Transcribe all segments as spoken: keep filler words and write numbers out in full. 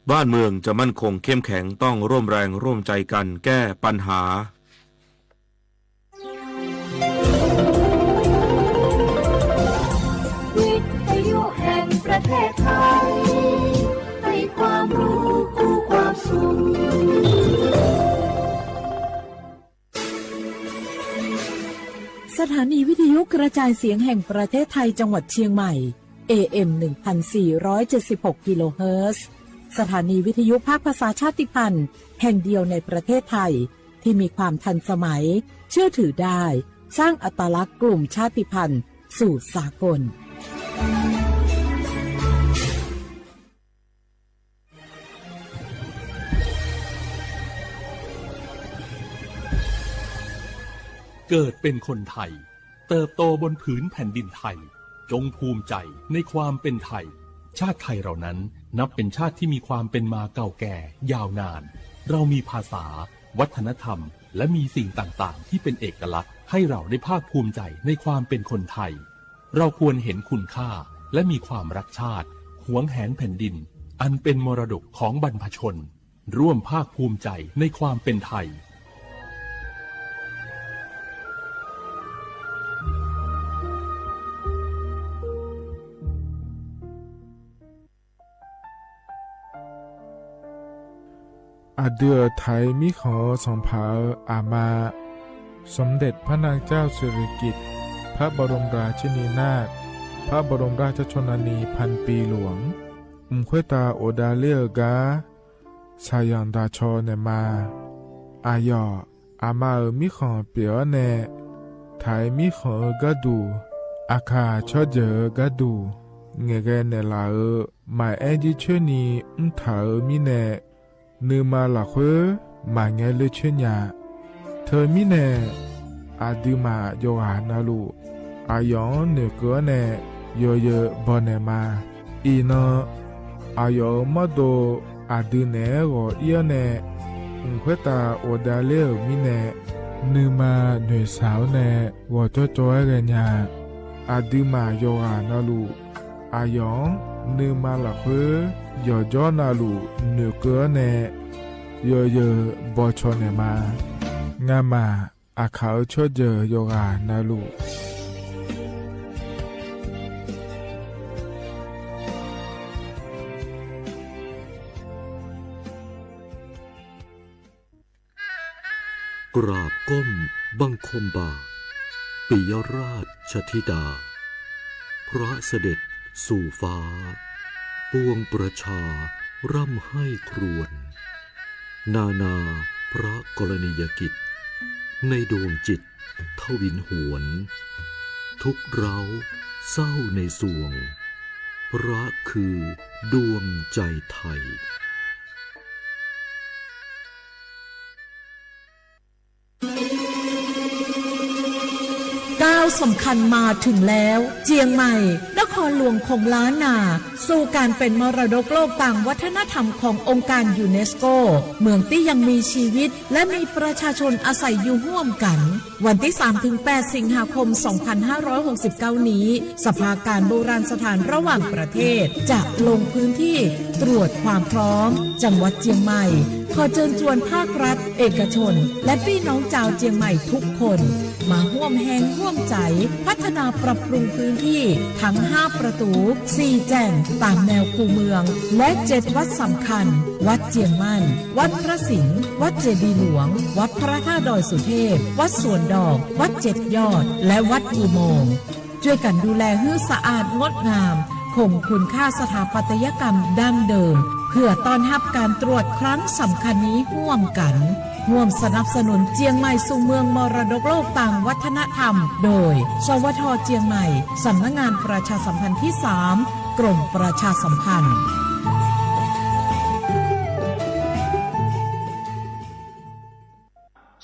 บ้านเมืองจะมั่นคงเข้มแข็ง ต้องร่วมแรงร่วมใจกันแก้ปัญหา วิทยุแห่งประเทศไทย ให้ความรู้คู่ความสุข สถานีวิทยุกระจายเสียงแห่งประเทศไทยจังหวัดเชียงใหม่ เอเอ็ม หนึ่งพันสี่ร้อยเจ็ดสิบหก กิโลเฮิรตซ์ สถานีวิทยุภาคภาษาชาติพันธุ์แห่งเดียวในประเทศไทย ที่มีความทันสมัย เชื่อถือได้ สร้างอัตลักษณ์กลุ่มชาติพันธุ์สู่สากล เกิดเป็นคนไทย เติบโตบนผืนแผ่นดินไทย จงภูมิใจในความเป็นไทย ชาติไทยเรานั้นนับเป็นชาติที่มีความเป็นมาเก่าแก่ยาวนาน เรามีภาษา วัฒนธรรม และมีสิ่งต่างๆ ที่เป็นเอกลักษณ์ ให้เราได้ภาคภูมิใจในความเป็นคนไทย เราควรเห็นคุณค่า และมีความรักชาติ หวงแหนแผ่นดิน อันเป็นมรดกของบรรพชน ร่วมภาคภูมิใจในความเป็นไทย Aqdui-euq Taiq mirkhanq-eu sanqpaq-euq aqma, สมเด็จพระนางเจ้าสิริกิติ์ พระบรมราชินีนาถ พระบรมราชชนนีพันปีหลวง mq khoertav ghofdav ler-eu gar shaqzanq daq caw naeqma. Aqyawf aqma-euq mirkhanq pyeuf-awr nae, Taiq mirkhanq-eu gharduq, Aqkaq tsawrjeuq-eu gharduq ngaeqghae naeqlaf-euq maqaer jircoer ni mrtaq-eu mirnae, nuima lafkhoer maqngae ler coer nya. Teumirnae, aqduimaf yawqghaq navluf aqyawf-anr noeqkeuv-awr nae yawzeu baw naeqma. Iqnan, aqyawf-euq mawrdo aqdui naeq-aer ghawq ir-awr nae, mq khoertav ghofdav ler-euq mirnae, nuima noeqshaq-awr nae ghawqjawr jawr-aer ghaenya. Aqduimaf yawqghaq navluf aqyawf-anr nuima lafkhoer yawqjawr navluf noeqkeuv-awr nae yawzeu baw caw naeqma. Ngamaf Aqkaq-eu tsawrjeuq yawqghaq navluf กราบก้มบังคมบาท ปิยราชธิดา พระเสด็จสู่ฟ้า ปวงประชาร่ำไห้ครวญ นานาพระกรณียกิจ ในดวงจิตทวินหวน ทุกข์ร้าวเศร้าในสวง พระคือดวงใจไทย ก้าวสำคัญมาถึงแล้ว เจียงใหม่ นครหลวงของล้านนา สู่การเป็นมรดกโลกทางวัฒนธรรมขององค์การยูเนสโก เมืองตี้ยังมีชีวิต และมีประชาชนอาศัยอยู่ร่วมกัน วันที่สามถึงแปด สิงหาคม สองพันห้าร้อยหกสิบเก้า นี้ สภาการโบราณสถานระหว่างประเทศ จะลงพื้นที่ตรวจความพร้อม จังหวัดเจียงใหม่ ขอเชิญชวนภาครัฐ เอกชน และพี่น้องชาวเจียงใหม่ทุกคน มาร่วมแฮงร่วมใจ พัฒนาปรับปรุงพื้นที่ทั้งห้าประตู สี่แจ่ง ตามแนวคูเมือง และเจ็ดวัดสำคัญ วัดเจียงมั่น วัดพระสิงห์ วัดเจดีย์หลวง วัดพระธาตุดอยสุเทพ วัดสวนดอก วัดเจ็ดยอด และวัดอุโมงค์ ช่วยกันดูแลหื้อสะอาดงดงาม คงคุณค่าสถาปัตยกรรมดั้งเดิม เพื่อต้อนรับการตรวจครั้งสำคัญนี้ร่วมกัน ร่วมสนับสนุนเจียงใหม่สู่เมืองมรดกโลกทางวัฒนธรรม โดย สวท เจียงใหม่ สำนักงานประชาสัมพันธ์ที่สาม กรมประชาสัมพันธ์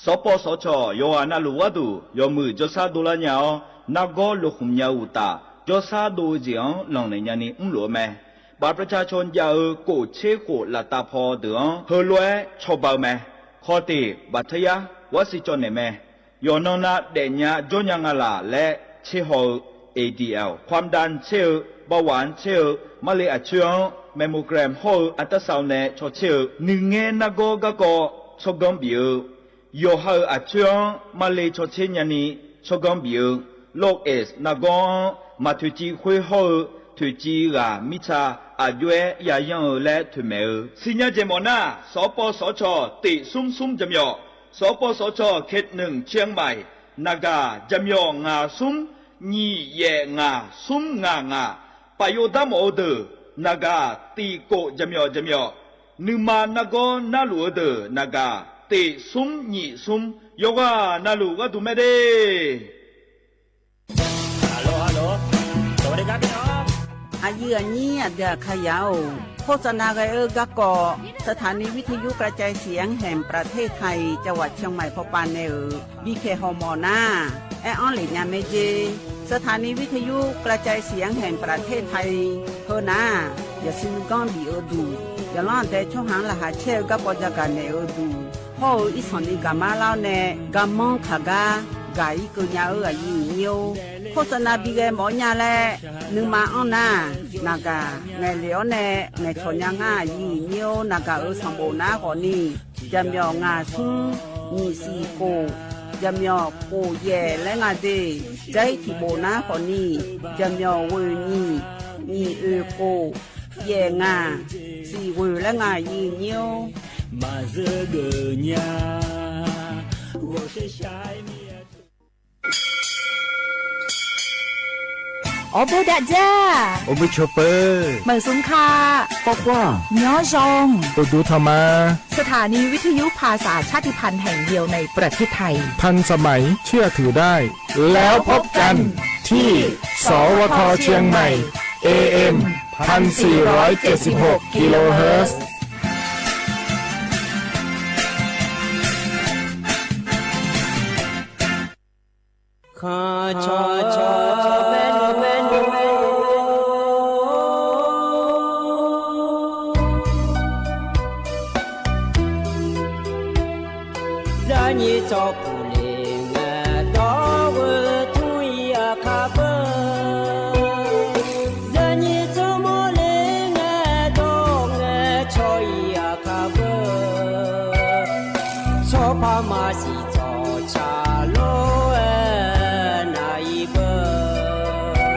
สปสช. yawqghaq navluf gharduq yawmuiq jawrshar dovlar nya-awr, nargawr lokhmq nya-eu uqtaf, jawrshar dov-eu jeq-anr lanqnaeq nyani mrluf-eu mae. บัตรประชาชน jav-eu kof tser khof laftav paw deuq-anr heulof-aer cawba-eu mae. Khawf tiq, บัตรทะยักษ์ gharsiq cawv naeq mae. Yawqnan nav daefnya jawrnya nga laq laer tser haw-eu, A D L, ความดัน tser-eu, เบาหวาน tser-eu, marle aqcoer-anr mammogram hawr-eu ultrasound nae cawtser-eu nuingaer nargawr garkawv tsawrganr bif-eu, yawqha-euq aqcoer-anr marle cawtser nyani tsawrganr bif-eu, Lox-Aes nargawr-anr maq toeqciv khoer hawr-eu toeqciv ghaq mirtsa aqjox-aer yayanr-eu laer toeqmaeq-eu. Siqnya jeq mawf nar, sawqpawv sawqcawq tiq smr smr jaqmyawf, sawqpawv sawqcawq เขตหนึ่ง เชียงใหม่ naqgaq jaqmyawf ngaq smr nyiq yaef ngaq smr ngaq ngaq, paf yov dar mawf-eu deuq naqgaq tiq kof jaqmyawf jaqmyawf, nuima nargawr narluf-eu deuq naqgaq tiq smr nyiq smr, yawqghaq navluf gharduq mae de. Aqyuif aqnyir aqdui aqkaqyaq-or, โฆษณา ghae-eu garkawv สถานีวิทยุกระจายเสียงแห่งประเทศไทย จังหวัดเชียงใหม่ pawpav nae-euq bipyaeq hawmawf nar, aer-anr lef nya mae jer. สถานีวิทยุกระจายเสียงแห่งประเทศไทย heu nar, yawqshuif nuiganr bif-eu duq, yawqlanr aqdae tsawrhaq-anr laqkhaq caer-eu garkawv jagaq naeq-eu duq, hawr-eu irsanq ni gaqmar lar-awr nae garmanr kaq gar gaq-ir keuv nya-eu aqyuif aqnyir-or, โฆษณา bi ghae mawf-awr nya laer nuima anr nar, naqgaq ngaeqlef-awr nae ngaeqcawq nya ngar aqyuif aqnyir-or, naqgaq-euq sanqbof nar khawfni, jaqmyawf ngaq smr nyiq siq kof, jaqmyawf kof yaef laer nga de. Jair tiq bof nar khawfni, jaqmyawf ghoeq nyiq, nyiq oeq kof, yaef ngaq, siq ghoeq laer nga aqyuif aqnyir-or. Maqzeur geuf nya, ghawqshaq shaq-aer mir-a. Awrboer dav dzar, awrboer cawpeu, maqsmr ka, pawrpawr, nyanr zan, uqduq tanq ma. สถานีวิทยุภาษาชาติพันธุ์แห่งเดียวในประเทศไทย ทันสมัย เชื่อถือได้ แล้วพบกันที่ สวท เชียงใหม่ เอเอ็ม พันสี่ร้อยเจ็ดสิบหก กิโลเฮิรตซ์ Zaqnyiq tsawrkuq le ngae dawr ghoe tmr-ir aqkar beu. Zaqnyiq tsawrmawr le ngae dawr ngae cawr-ir aqkar beu. Tsawrpar maqsiq tsawrca lor-aer nav-ir beu.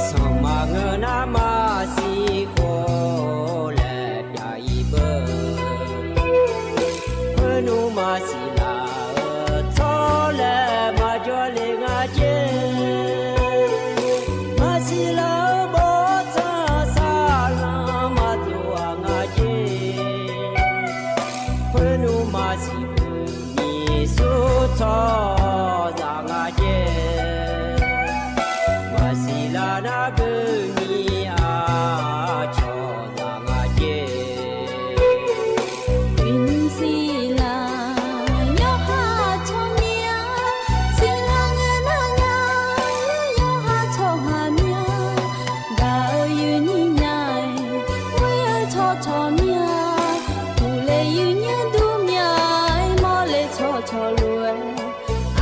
Sanqma ngeur nar maqsiq khof laer pyav-ir beu. Khoernmr maqsiq laf-euq tsawrlaeq maqjawr le nga jer. Maqsiq laf-euq bawrtsanq saqlanq maqdov-aq nga jer. Khoernmr maqsiq beu nyiq sur tsawrhaqzaq nga jer. Maqsiq laf nar beu nyiq aqcawq zaq nga jer. Uiqnymr siq laf yawqha tsawrmyanr, siq laf ngae nar nya yawqha tsawrhaq myanr. Gaq-eu uiqnymr nya-aer, ghoer-eu tsawrcawq myanr, uqle uiqnymr dur myanr-aer, mawrle tsawrcawq lof-aer,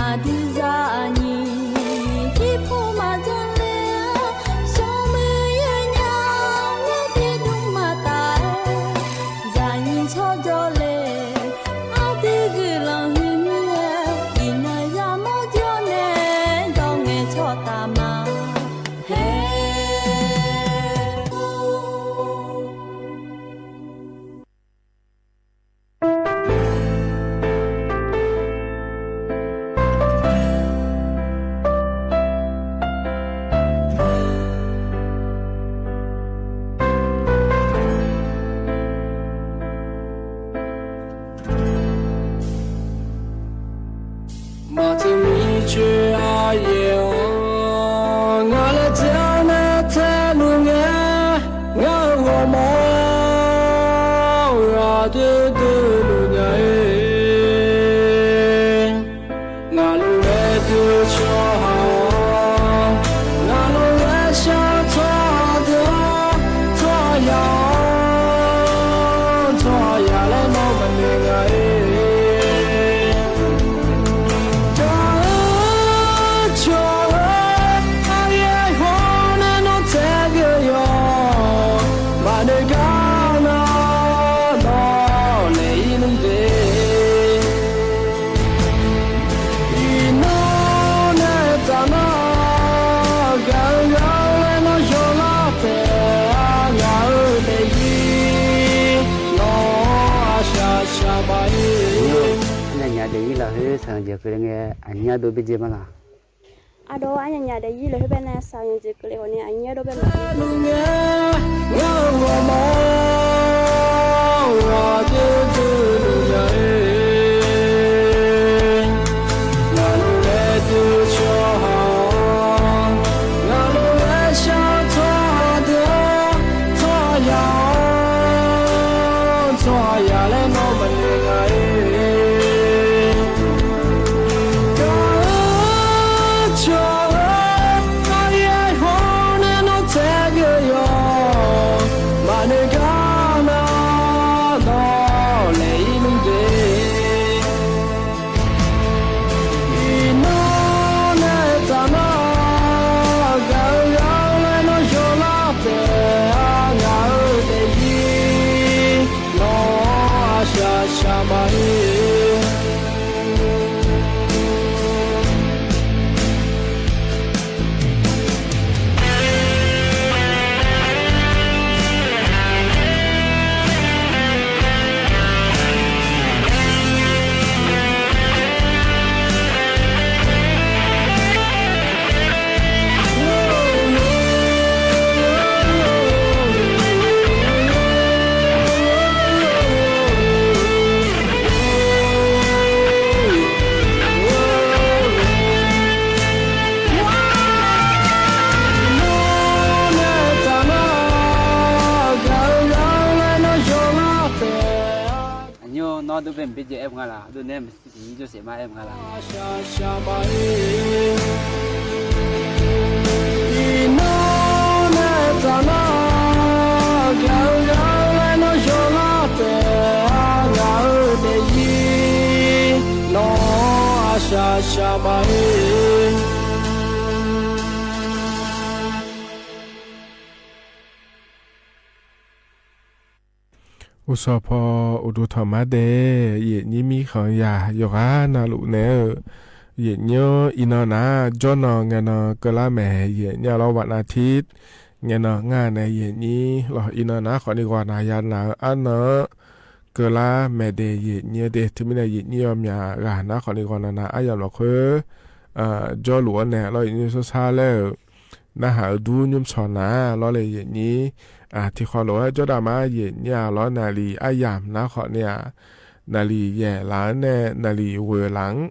aqdui zaqnyiq jirpov maqdzanr ler-awr, smrmuiq yawnyaf-awr tiqdmr maqtaf-aer, zaqnyiq tsawrjawr le, aqdui guiqlanq huiqmir-aer, iqnan yamawr jawr nae dawr ngae tsawrtaf ma. Haer. Maqteuq mircoer aryaer-awr, ngaq laejae-anr nae taeluf ngae, ngaq-euq ghawrmawr-eu aqdui dui luf nya-ir. Ngaq lof-aer dui tsawrhaq-awr, ngaq lof-aer shar tsawrhaq deuq-awr, tsawrhaqzaq-awr, tsawrhaqzaq laer nawr maqnoeq nga-ir. Jawr-eu cawq-eu aryaer haw nae nawr tae ghae-awq, maqnoeq Daefzir lafkhoer shaqzanq jeq keuvle ngae, aqnyir ardov bae dzae ma laq? Ardov arnyaf nyaf daefzir lafkhoer bae nae shaqzanq jeq keuvle ghawqni aqnyir ardov bae ma. Aqnyir-or, nawr ardov bae mqbae dzae aer-eu nga laq? Ardov nae maqsiq tiqnyir jawrsaef ma aer-eu nga laq? Uqsawq paw uqduq tanqmar dae, yaefnyir mirkhanq yaq yawqghaq navluf naeq-eu, yaefnyir-or, iqnan nar jawrnan ngaenan keuvlar mae. Yaefnyir-a lawr, waqnav tir ngaenan ngar nae yaefnyir lawq, iqnan nar khawfni ghawqnaq yanaq-eu arnan-anr keuvlar mae de. Yaefnyir-eu de, teumirnae yaefnyir yawmyaq ghaq nar khawfni ghawqnaq nav aryamq lafkhoer jawrluf-anr nae lawr, yaefnyir sar sar laer-euq narhaq-eu dur nymr tsawq nar lawr le yaefnyir. Tiqkhawf lof-aer jawrdaq ma. Yaefnyir-a lawr, naqliq aryamq nar khawfni-aq, naqliq yaeq laf-anr nae naqliq ghoeq laf-anr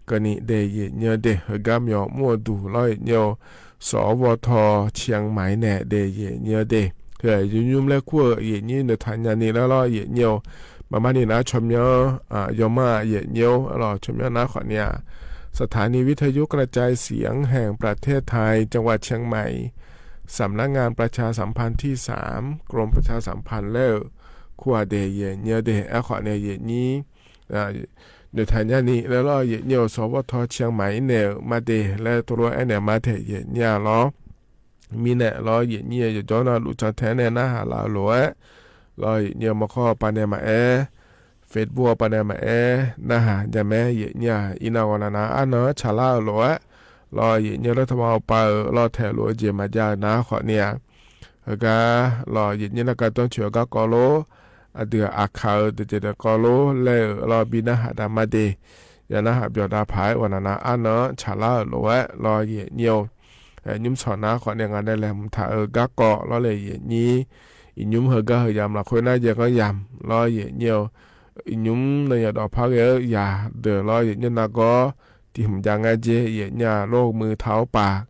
keuvni de. Yaefnyir-eu de, heugar myawq mr-eu duq lawr yaefnyir-eu, sawq-awr vawtaw cianq maqir nae de. Yaefnyir-eu de, heu-aq yunymr laer kur-eu yaefnyir noeqtaq nyani laer lawr yaefnyir-eu, maqmar ni nar tsawrmyanr yawmar-aq yaefnyir-or, lawq tsawrmyanr nar khawfni-aq, สถานีวิทยุกระจายเสียงแห่งประเทศไทย จังหวัดเชียงใหม่ สำนักงานประชาสัมพันธ์ที่สามกรมประชาสัมพันธ์ laer-euq kur-aq de. Yaefnyir-eu de, aerkhawf nae yaefnyir noeqtaq nyani laer lawr yaefnyir-eu, sawq-awr vawtaw cianq maqir naeq-euq ma de laer tov lof-aer naeq ma taeq yaefnyir-a lawr. Mirnae lawr yaefnyir-eu yawqjawr navluf cantae-anr nae narhaq laf-eu lof-aer lawr yaefnyir-eu, mawrkawr-awr pavnae maqaer, Facebook-awr pavnae maqaer, narhaq nya mae. Yaefnyir-aq iqnan ghawqnaq nav arnan-anr tsaqlar-euq lof-aer lawr yaefnyir-eu, lawr tama-awr pav-euq lawr taeq lof-eu jeq maqjav-eu nar khawfni-aq, heugar lawr yaefnyir nar gardanr coeq-eu garkawv lor, aqdui-aq aqkaq-eu deuq jeq deuq kawv lor laer-euq lawr bi narhaq dav ma de. Ya narhaq byawq dav paq-aer ghawqnaq nav arnan-anr tsaqlar-euq lof-aer lawr yaefnyir-eu, nymr tsawq nar khawfni ngaq nae laeqhmq taq-eu garkawv lawr le yaefnyir. Iqnymr heugar heu yamq lafkhoer nar yaeq ganr yamq lawr yaefnyir-eu, iqnymr nan yadawq par ghae-eu yaq deuq lawr yaefnyir nargawr tiq hmq jav ngar jer yaefnyir-a lor, muiq taq-awr paq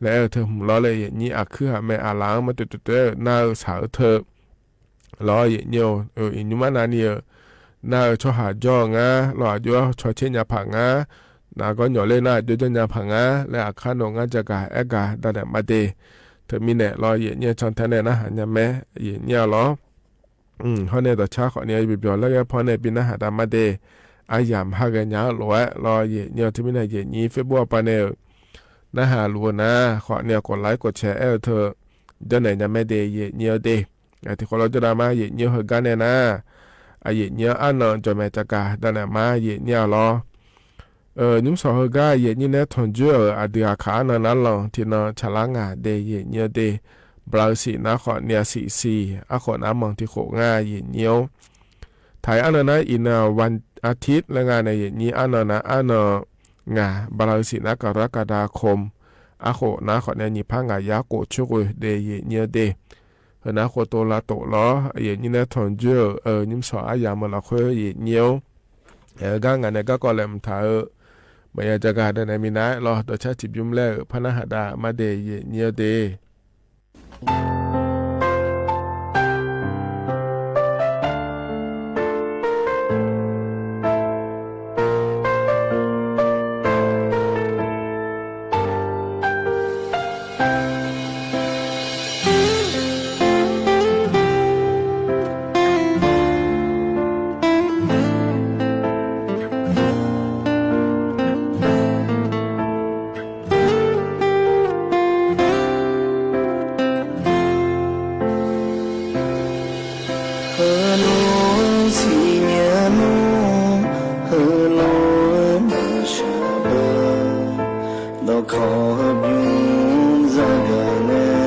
laer aer-eu teu hmq lawr le yaefnyir, aqkuir haq mae aqlaf-anr maqtoeq toeq toeq-aer-euq nar-eu shaq-eu teu lawr yaefnyir-eu, iqnymr arnavni-euq nar-eu tsawrhaq jawr-eu ngar lawr, aqjox-aer cawtser nya paq ngar, nargawr nyawq ler nar aqjox janrnya paq ngar laer aqkar nawq ngar jagaq aergaq danaeq ma de. Teumirnae lawr yaefnyir-eu cantae nae narhaq nya mae. Yaefnyir-a lawr, hawr nae dawqcar khawfni-a yabyawq laer ghae paw nae bi narhaq dav ma de. Aryamq har ghae nya-eu lof-aer lawr yaefnyir-eu, teumirnae yaefnyir Facebook-awr pavnae-euq narhaq luf-eu nar khawfni-a kawq laer kawq cae aer-eu teu jawrnaeq nya mae de yaefnyir-eu de. Tiqkhawf lawr jawrdav ma yaefnyir-eu heugar nae nar, aqyaefnyir-anr arnan jawqmaeq caqgaq danaeq ma yaefnyir-a lawr. Nymr sawq heugar yaefnyir nae tanqjoer-euq aqdui aqkaq arnan narlanq tiqnan tsaqlar ngaq de yaefnyir-eu de. Bala-eu siq nar khawfni-a siq siq arkhof nar manq tiqkhof ngar yaefnyir-or. Taq-iq arnan nar iqnan-aq Artiv laer nga nae yaeqnyir arnan nav arnan ngaq bala-eu siq nar kaqdar kaqda kom arkhof nar khawf nae nyiq par ngaq yar khof coerghoe daef yaeqnyir-eu de. Heu nar khoftof lavtof lawr yaeqnyir nae tanqjoer-euq nymrshawq aryamq-eu lafkhoer yaeqnyir-awr, aer-eu gar ngaq nae garkawv laeqhmq taq-eu maqya jagaq deuq nae minav-aer lawr dawqcar tiqbymr laer-euq par narhaq dav mar daef yaeqnyir-eu de. Heulof-aer siqnya nmr, heulof-aer maqshaq beu, dawqkawq heubymr zagaq nae,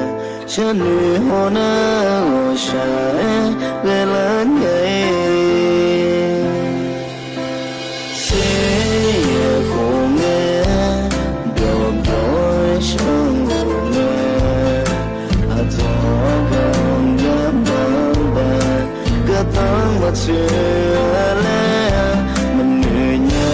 sharnoeq hawnar-eu ghawqshaq-aer ghaelar nya-ir. Saeryaeq khof ngae, byawq byawq-aer shar-eu ngae, aqdzawq-anr gaq-anr gar baqdaq, gardanr maqtsoeq-a laer maqnoeq nya.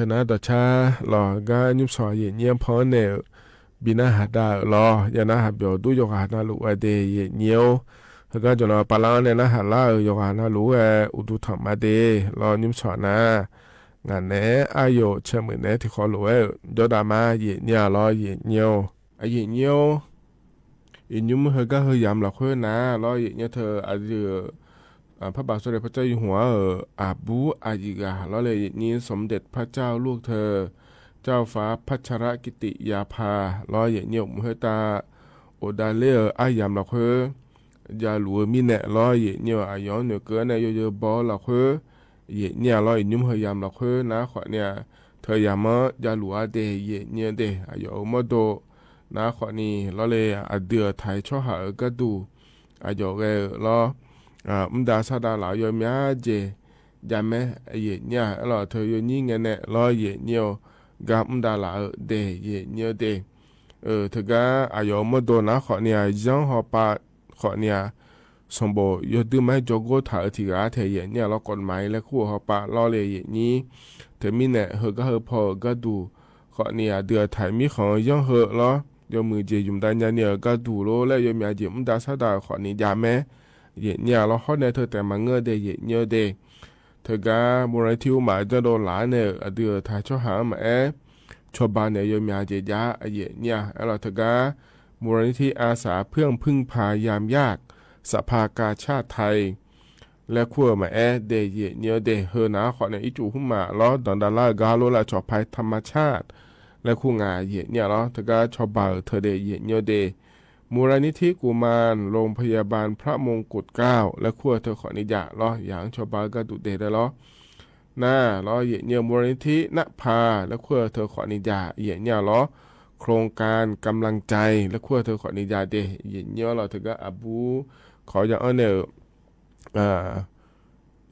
Nar dawqcar lawq, gar nymr sawq aqyuif nyir-anr pan-anr naeq-euq bi narhaq dav-euq lawr, ya narhaq byawq dur yawqghaq navluf-aer de yaeq nyir-or. Heugar jawqnan pavlar-anr nae narhaq lar-euq yawqghaq navluf-aer uqduq tanq ma de lawr, nymr sawq nar. Ngaq naeq-aer aryawf caemuiq naeq-aer tiqkhawv lof-aer-euq jawrdav ma yaeq nyir-a lawr yaeq nyir-or. Aqyuif nyir-or. Iqnymr heugar heu yamq lafkhoer nar lawr yaeq nyir teu aqdui-euq parbaq sawrle par car yawhmq-anr-euq aqbur aqyuif ghaq lawr le yaeq nyir smq daeq par car-eu lur teu, car-eu far par car lar kiqtiq yapaq lawr yaeq nyir-euq mq khoertav, of davler-eu aryamq lafkhoer javluf-eu mirnae lawr yaeq nyir-euq aqyawf-anr noeqkeuv-aer nae yawzeu baw-eu lafkhoer, yaeq nyir-a lawr iqnymr heu yamq lafkhoer nar khawf ni-aq, teu yamq-anr javluf-a de yaeq nyir-eu de aqyawf-euq mawrdo nar khawf ni lawr le aqdui-euq taq-iq tsawrhaq-euq gharduq aqyawf ghae-euq lawr, mr dav sar dav laf-eu yawmya jeq javmaer yaeq nyir-a aerlawq teu yawnyir ngae nae lawr yaeq nyir-eu gar mr dav laf-eu de yaeq nyir-eu de. Teugar aqyawf-euq mawrdo nar khawf ni-aq, zanr hawpav khawf ni-aq, sanqbof yawduir ma-aer jawrgor taq-euq tiq ghaq-a taeq yaeq nyir-a lawr, kawv maqir laer kur-euq hawpav lawr le yaeq nyir. Teumirnae heugar heu paw-euq gharduq khawf ni aqdui-euq taq-iq mirkhanq-eu yanr heu lawr, yawmuiq jeq ymq dav nya ni-euq gharduq lor laer yawmya jeq mr dav sar dav-euq khawf ni javmaer yaeq nyir-a lawr, hawr nae teu taef maqngeur de yaeq nyir-eu de. Teugar morning tea urmaf janrdov laf-aer nae-euq aqdui-euq taq tsawrhaq-anr maqaer, cawba naeq yawmya jeq jav yaeq nyir-a aerlawq teugar, morning tea อาสาเพื่อพึ่งพายามยาก สภากาชาดไทย laer kur-eu maqaer de yaeq nyir-eu de. Heu nar khawf nae ircuf hmr maf lawr danqdav lar-eu gar lor lav cawq pai ธรรมชาติ laer kur nga yaeq nyir-a lawr teugar cawba-euq teu de yaeq nyir-eu de. มูลนิธิกุมาร โรงพยาบาลพระมงกุฎเกล้า laer kur-eu teu khawf ni jav lawr, yaq-anr cawba-eu gharduq de laer lawr. Nar lawr yaeq nyir-eu มูลนิธิ หน้าผา laer kur-eu teu khawf ni jav yaeq nyir-a lawr, โครงการกำลังใจ laer kur-eu teu khawf ni jav de yaeq nyir-a lawr teugar aqbur kawq ya-anr nae-euq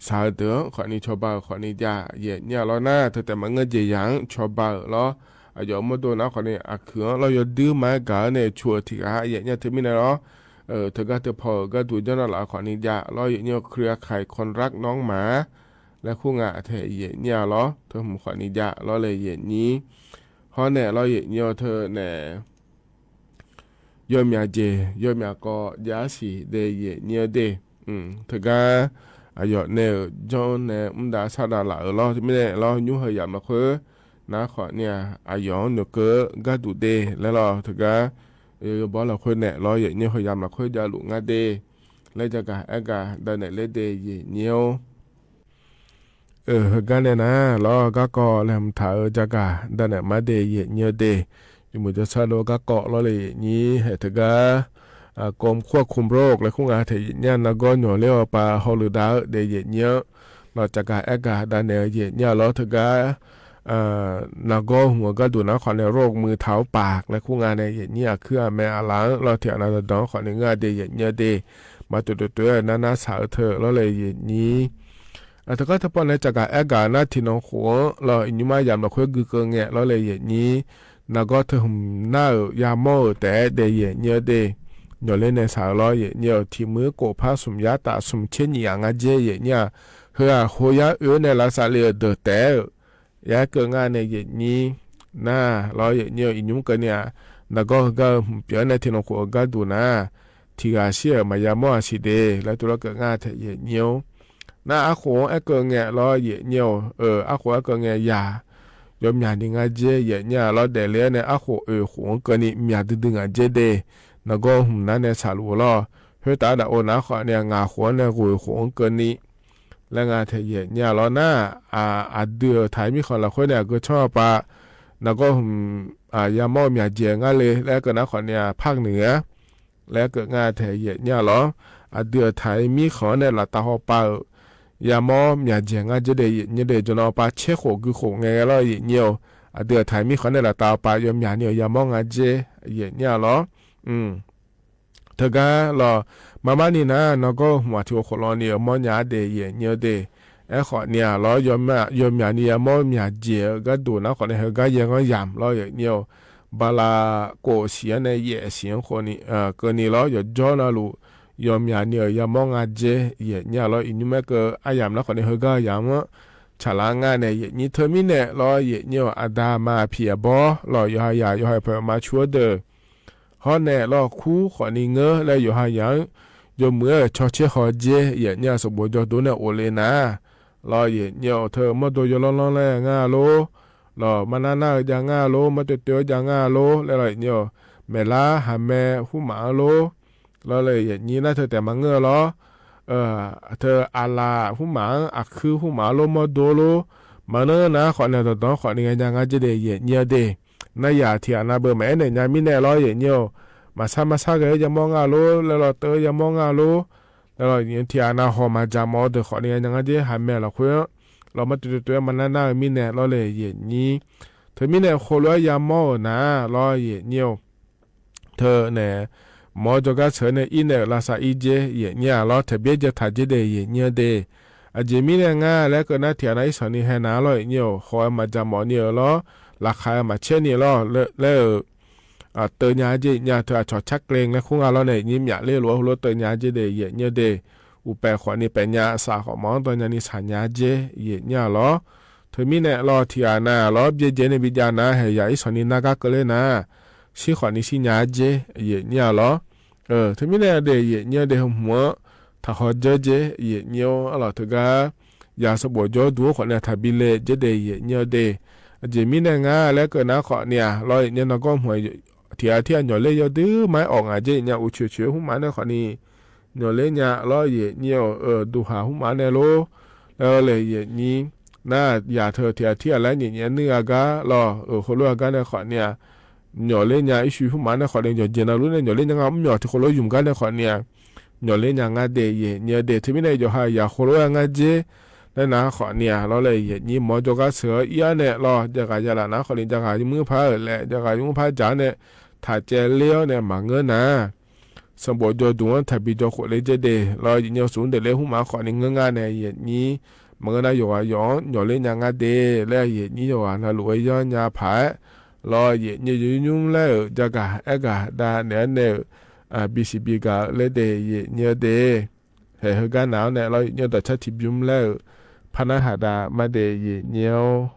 shaq-eu deuq-anr khawf ni cawba-euq khawf ni jav yaeq nyir-a lawr nar, teu taef maqngeur jeq yaq-anr cawba-euq lawr, aqyawf mawrdo nar khawf ni aqkuiq-anr lawr yawduir ma-aer gaq-anr nae cu-eu tiq ghaq yaeq nyir-a teumirnae lawr, teugar teu paw-euq gharduq janr nar laf-eu khawf ni jav lawr yaeq nyir-eu เครือข่ายคนรักน้องหมา laer kur nga taeq yaeq nyir-a lawr teu hmq khawf ni jav lawr le yaeq nyir. Hawr nae lawr yaeq nyir-eu teu nae yawmyaq jeq yawmyaq kawv jav-aer siq de yaeq nyir-eu de. Teugar aqyawf nae-euq janr nae mr dav sar dav laf-euq lawr teumirnae lawr nymr heu yamq lafkhoer nar khawf ni-aq, aqyawf-anr noeqkeuv-eu gharduq de laer lawr teugar, yawbaw lafkhoer naeq lawr yaeq nyir heu yamq lafkhoer javluf ngar de laer jagaq aergaq dav naeq ler de yaeq nyir-or. Heugar nae nar lawr garkawv laeqhmq taq-eu jagaq dav naeq mar de yaeq nyir-eu de. Yawmuiq jawrshar dov garkawv lawr le yaeq nyir haeq teugar, กรมควบคุมโรค laer kur nga taeq yaeq nyir-a nargawr nyawq ler-awr pav hawluiv dav-eu de yaeq nyir-anr lawr jagaq aergaq dav naeq-eu yaeq nyir-a lawr teugar, nargawr hmq-eu gharduq nar khawf nae โรคมือเท้าปาก laer kur nga nae yaeq nyir aqkuir aqmae aqlaf-anr lawr tiq ghaq nav dawqdawq-anr khawf ni ngeur-a de yaeq nyir-eu de. Maqtof tof tof-aer nar nar shaq-eu teu lawr le yaeq nyir. Teugar teu paw nae jagaq aergaq nar tiqnan khof-anr lawr iqnymr ma yamq lafkhoer guikeuv ngae lawr le yaeq nyir. Nargawr teu hmq nar-euq yamawr-euq taef-aer de yaeq nyir-eu de. Nyawq ler nae shaq-eu lawr yaeq nyir-eu tiq muiq khof par smq yar taf smq tser nyiq ghaq nga dzer yaeq nyir-aq, heu-aq hoyar oe-aer nae lavsav le-euq deuq taef-aer-euq yar keuv ngar nae yaeq nyir. Nar lawr yaeq nyir-eu iqnymr keuvni-aq, nargawr heugar-eu hmq pyeuf-aer nae tiqnan khof-eu gharduq nar, tiq ghaq shir-euq maqya mawr-aq siq de laer tov lawr keuv ngar taeq yaeq nyir-or. Nar arkhof-anr aerkeuv ngae lawr yaeq nyir-eu, arkhof aerkeuv ngae yaq yawmyaq ni nga dzer yaeq nyir-a lawr daefle-aer nae arkhof oeq khof-anr keuvni myaq duidui ngaq dzer de. Nargawr hmq nar nae shaqluf-eu lawr, khoertav daf-eu nar khawf ni-aq ngaq khof-anr nae ghoeq khof-anr keuvni laer nga taeq yaeq nyir-a lawr nar, aqdui-euq taq-iq mirkhanq lafkhoer nae aqgeu tsawr-a pav nargawr hmq yamawr-eu myaqdzaeq ngar le laer keuv nar khawf ni-aq par noeq-ar laer keuv ngar taeq yaeq nyir-a lawr. Aqdui-euq taq-iq mirkhanq-anr nae laftav hawpav-euq yamawr myaqdzaeq ngar dzer de yaeq nyir de jawrnan hawpav tser khof gui khof ngae ghae lawr yaeq nyir-eu. Aqdui-euq taq-iq mirkhanq-anr nae laftav hawpav yawmyaq ni-euq yamawr ngar dzer yaeq nyir-a lawr. Teugar lawq, marmar ni nar nargawr-eu hmq aqtiq ghofkhof lan ni-euq mawrnya-ar de yaeq nyir-eu de. Aerkhawf ni-aq lawr, yawmyaq ni yamawr myaqdzaeq-eu gharduq nar khawf nae heugar yaeq ghanr yamq lawr yaeq nyir-eu. Bala kof siq-anr nae yaef siq-anr keuvni lawr yawqjawr navluf yawmyaq ni-euq yamawr nga dzer yaeq nyir-a lawr iqnymr-aer keuv aryamq nar khawf nae heugar-eu yamq-anr tsaqlar ngar nae yaeqnyir teumirnae lawr, yaeqnyir-awq, aqda aqma aqpiq aqbawr lawq, yawqha yaq yawqha paeq ma cu-awr deuq hawr nae lawr, kur khawfni ngeur laer yawqha yaq-anr yawmuiq-aer-euq cawtser haw dzer yaeqnyir-aq, sanqbof jawrduq nae of le nar lawr, yaeqnyir-awq, teu mawrdo yawlanr lanr laer ngar lor, lawq, marnar nar-eu jav ngar lor, martoev toev-aer jav ngar lor laer lawr, yaeqnyir-awq, maeqlar haqmae hurmaf-anr lor lawr, yaeqnyir nar teu taef maqngeur-eu lawr, teu aqlaf hurmaf-anr, aqkuir hurmaf-anr lor, mawrdo lor, maqngeur nar khawfni dawqdawq-anr khawfni ngae nya ngar dzer de yaeqnyir-eu de. Nar yaq tiq ghaq nav beu maqaer naeq nya mirnae lawr, yaeqnyir-awq, maqsar maqsar ghae-aer yamawr ngar lor laer lawr, teu-aer yamawr ngar lor laer lawr, yaeqnyir tiq ghaq nav haw maqdzaq mawf-eu deuq khawfni ngae nya ngar dzer, haqmae lafkhoer-anr lawr, martoev toev-aer marnar nar-eu mirnae lawr le yaeqnyir. Teumirnae heulof-aer yamawr-euq nar lawr, yaeqnyir-awq, teu nae mawr jawrgar sheuq-eu nae ir nae-euq lavsav ir dzer yaeqnyir-aq lawr, taqbyaer jae taq dzer de yaeqnyir-eu de. Aqjeq mirnae ngar laer keuv nar, tiq ghaq nav irsanq ni haeq nar lawr, yaeqnyir-awq, haw-aer maqdzaq mawf ni-eu lawr, laqkhaq-aer maqcaer ni lawr laer-euq teunya dzer yaeqnyir-aq, teu aqcawq carkle ngae kur nga lawr nae yaeqnyir myaqler lof-aer heulof teunya dzer de yaeqnyir-eu de. Uqpaef khawfni paefnya, saq khawf mawf-anr dawnya ni saqnya dzer yaeqnyir-aq lawr. Teumirnae lawr, tiq ghaq nav lawr byaerdzae nae bijav nar, haeq yaq irsanq ni nar gar keuvler nar, shir khawfni shirnya dzer yaeqnyir-aq lawr. Teumirnae de yaeqnyir-eu de, heu hmq-anr taqhaw dzeur dzer yaeqnyir-awr lawr, teugar yaq sanqbof jawrduq-anr khawfni-aq taqbi le dzer de yaeqnyir-eu de. Aqjeq mirnae ngar laer keuv nar khawfni-aq lawr, yaeqnyir nargawr hmq-aer tiq ghaq tir-aq nyawqler yawdui ma-aer awq ngaq dzer yaeqnyir-aq, uqcoeq coeq-eu hmq ma nae khawfni nyawqler nya lawr, yaeqnyir-awq, duqhaq hmq ma nae lor laer lawr le yaeqnyir. Nar yaq teu tiq ghaq tir-aq laer nyiq nyiq-aer nuir-a gar lawr, euq heulof-aer gar nae khawfni-aq nyawqler nya, irshuir hmq ma nae khawfni yawqjeq navluf nae nyawqler nya ngar, mr myawq tiq khof lof ymq gar nae khawfni-aq nyawqler nya ngar de yaeqnyir-eu de. Teumirnae yawqha yaq khof lof-aer ngar dzer laer nar khawfni-aq lawr le yaeqnyir mawr jawrgar sheuq-awr ir-awr nae lawr, jav ghaq jav laf nar khawfni jav ghaq yawmuir par-euq laer jav ghaq yawmuir par dzaq-awr nae taq caev ler-awr nae maqngeur nar, sanqbof jawrduq-anr taqbi jawr khof le dzer de lawr, yaeqnyir-awq, smq mr daefler hmq ma khawfni ngeur ngar nae yaeqnyir maqngeur nar, yawqghaq yawq-anr nyawqler nya ngar de laer yaeqnyir yawqghaq navluf-aer yanr nya paq-aer lawr, yaeqnyir yawnymr laer-euq jav gaq aer gaq dav naeq-aer nae-euq bisiq bi gaq-eu laer de yaeqnyir-eu de. Haeq heugar nav-awr nae lawr, yaeqnyir dawqcar tiqbymr laer-euq par nar haq dav ma de yaeqnyir-awr.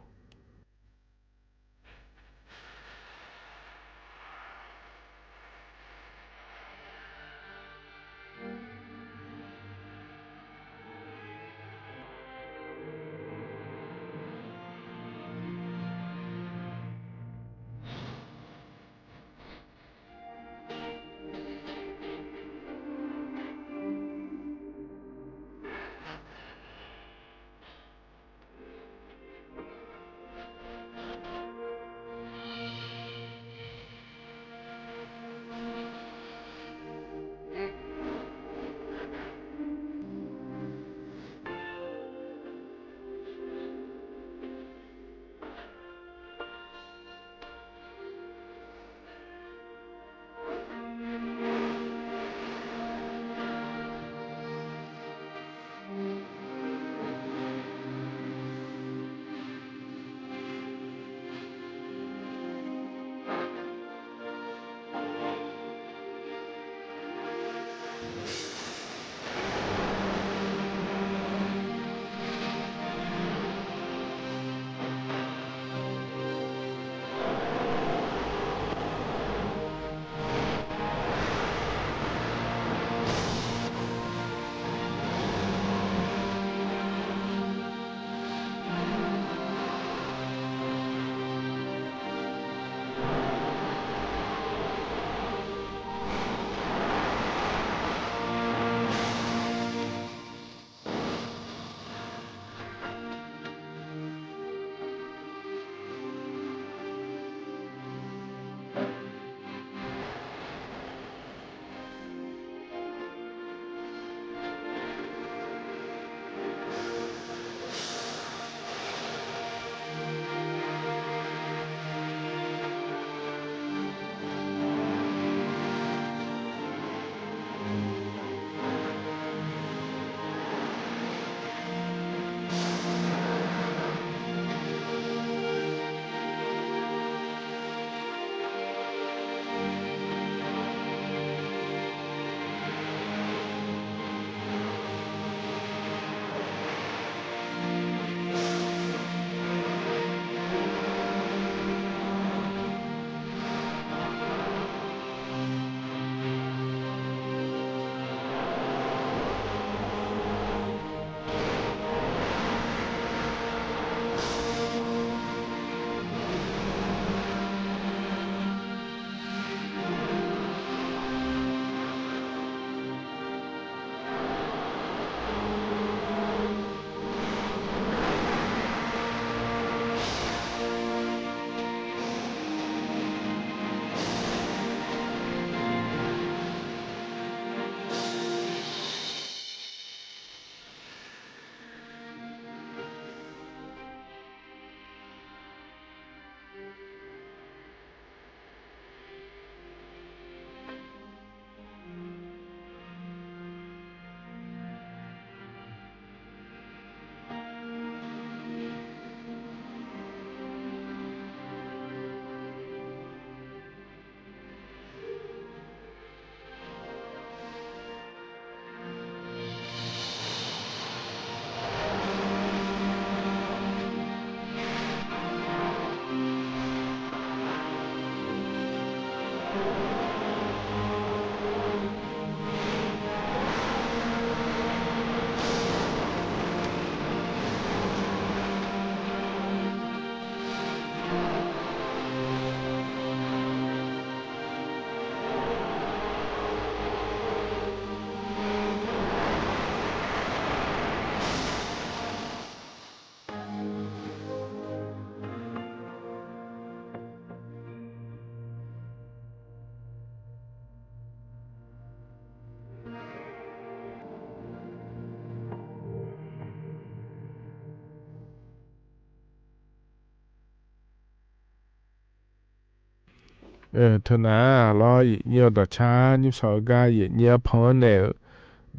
Teunar lawr, yaeqnyir-eu dawqcar nymrshawq-eu gar yaeqnyir arpan-anr naeq-euq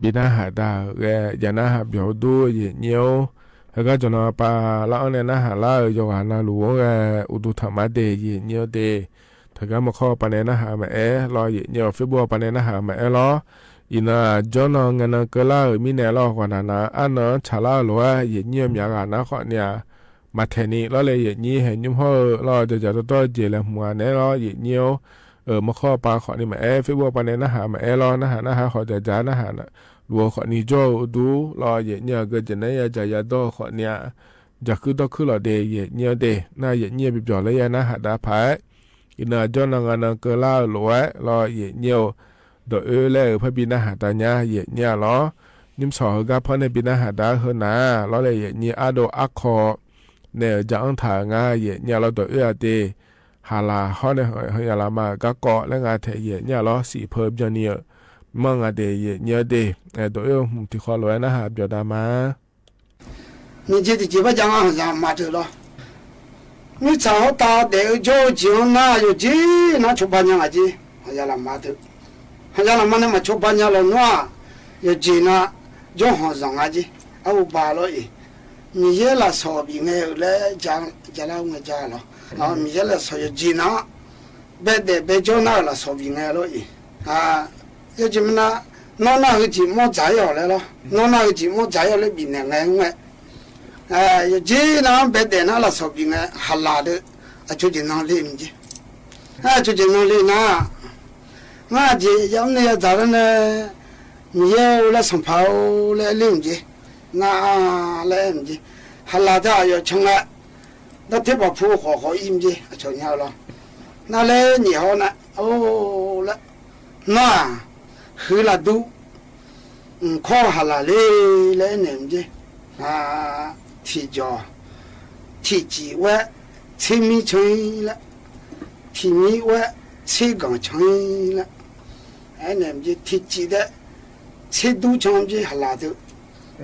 bi narhaq da-euq ghae, jav narhaq byawq-eu dur yaeqnyir-or. Heugar jawqnan pav lar-anr nae narhaq lar-euq yawqghaq navluf-anr ghae uqduq tanq mar de yaeqnyir-eu de. Teugar maqkhawr pav nae narhaq-eu maqaer lawr, yaeqnyir-eu Facebook pav nae narhaq-eu maqaer lawr. Iqnan aqjawr nan ngaenan keuvlar-euq mirnae lawr, ghawqnaq naq-eu arnan-anr tsaqlar-eu lof-aer yaeqnyir-eu myaq ghaq nar khawf ni-aq, maqtaeq ni lawr le, yaeqnyir haeq nymr hawr-eu lawr, jaqjaq dawrdawr-eu jeq laeqhmq-a naeq-aer lawr, yaeqnyir-or. Maqkhawr pav khawf ni maqaer, Facebook pav nae narhaq maqaer lawr, narhaq narhaq khawf jaqjaq narhaq luf-eu khawf ni jawr-eu uqduq lawr, yaeqnyir-aq geujeq naeq-aer yadzaq yadawr-eu khawf ni-aq, jaqkuir dawrkuir lawq de yaeqnyir-anr de. Nar yaeqnyir-eu bi byawq laer ya narhaq dav paq-aer, iqnan aqjawr nan nganan keuvlar-eu lof-aer lawr, yaeqnyir-eu dawq oer laer-euq parbi narhaq dav nya yaeqnyir-a lawr. Nymrshawq heugar par nae bi narhaq dav-aer heu nar lawr le, yaeqnyir ardov arkawv nae-euq jaq-anr taq-euq nga yaeqnyir-a lawr, dawq oer-a de. Haqlaq hawr nae hanyaq lafma-euq garkawv laer nga taeq yaeqnyir-a lawr, siq peu byanni-euq manr nga de yaeqnyir-anr de. Dawq oer-eu hmq tiq khawv lof-aer narhaq byawq dav ma. Nyiq jeq tiqjeq barjav-anr haqzaq ma teu lawr. Mirtsaq hawrtav daef-eu jawr-eu jeq-anr nar, yawqjeq nar cawba nya ngaq jeq. Haqzaq lafma teu, haqzaq lafma nae maqcawba nya lawnmr-aq, yawqjeq na jawrhanq zanq nga jeq. Arhu ba lawr-iq, Miqyaer lafsawq bif ngae-euq laer jav lar-eu ngae ja lawr. Miqyaer lafsawq yawqjeq na-anr baedaef baejawr nar-euq lafsawq bif ngae lawr-iq, yawjeq mirnae, nawr nar heujeq mawr dzaq-ir-awq laer lawr, nawr nar heujeq mawr dzaq-ir-awq laer bifnaeq ngae-anr ngae, yawqjeq nar-anr baedaef nar lafsawq bif ngae, haqlaq deuq aqcawq jeq nan le mq jeq. Aqcawq jeq nan le nar, ngar aqjeq yamr nae yadzaq lar nae, Miqyaer-or laer, Sanqpaq-or laer aer ler mq jeq. Nar laer aer mq jeq. Haqlaq deuq aqyawf can ngae, darter baqpu khawf khawf ir mq jeq, aqcawq nya-eu lawr. Nar laer nyiq haw nar, or laer, nar-aq, heu laf dur mq kawr haqlaq le laer aernaeq mq jeq. Tiqjawq, tiqcif-aer tser mir can-ir laer, tiq mir-aer tser ganq can-ir laer aernaeq mq jeq. Tiqcif daef tser dur can mq jeq haqlaq deuq.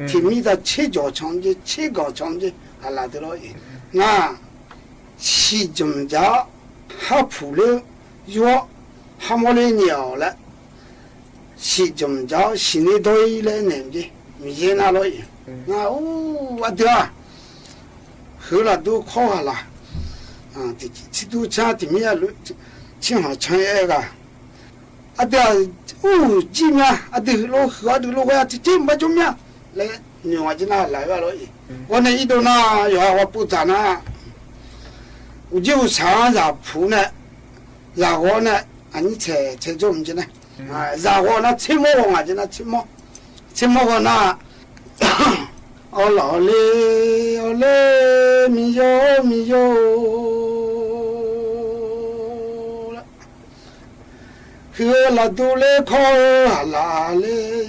Tiq mir tav tser jawq can mq jeq, tser ganq can mq jeq haqlaq deuq lawr-iq. Nar-aq, siqjmq jaq-awr harpuq ler-eu yur-awr, harmawr ler nyaef-awq laer, siqjmq jaq-awr siqner dawr-ir laer aernaeq mq jeq. Miqyaer nar lawr-iq. Nar-or, aqdui-aq, heu laf dur kawr haqlaq, tiq dur can tiq mir-a luf, tser hanq can-ir aer ghaq. Aqdui-aq, ur jir mya, aqdui heulof huiq aqdui lof ghae-a tiqjeq maqjawr mya laer noeq-a jeq nar laf-aer-a lawr-iq. Ghawrnae irdov nar yawqha ghawqpov dzaq nar, uqjir uqsaq-anr zaqpuq nae zaqghawq nae aqnyir tsaeq tsaeq jawr mq jeq nae, zaqghawq nar tsermawr ghawq ngaq jeq nar tsermawr, tsermawr ghawq nar, awrlaf awrler awrler miqyaw-or miqyaw-or laer, huiq-eu laf dur ler kawr-eu haqlaq ler,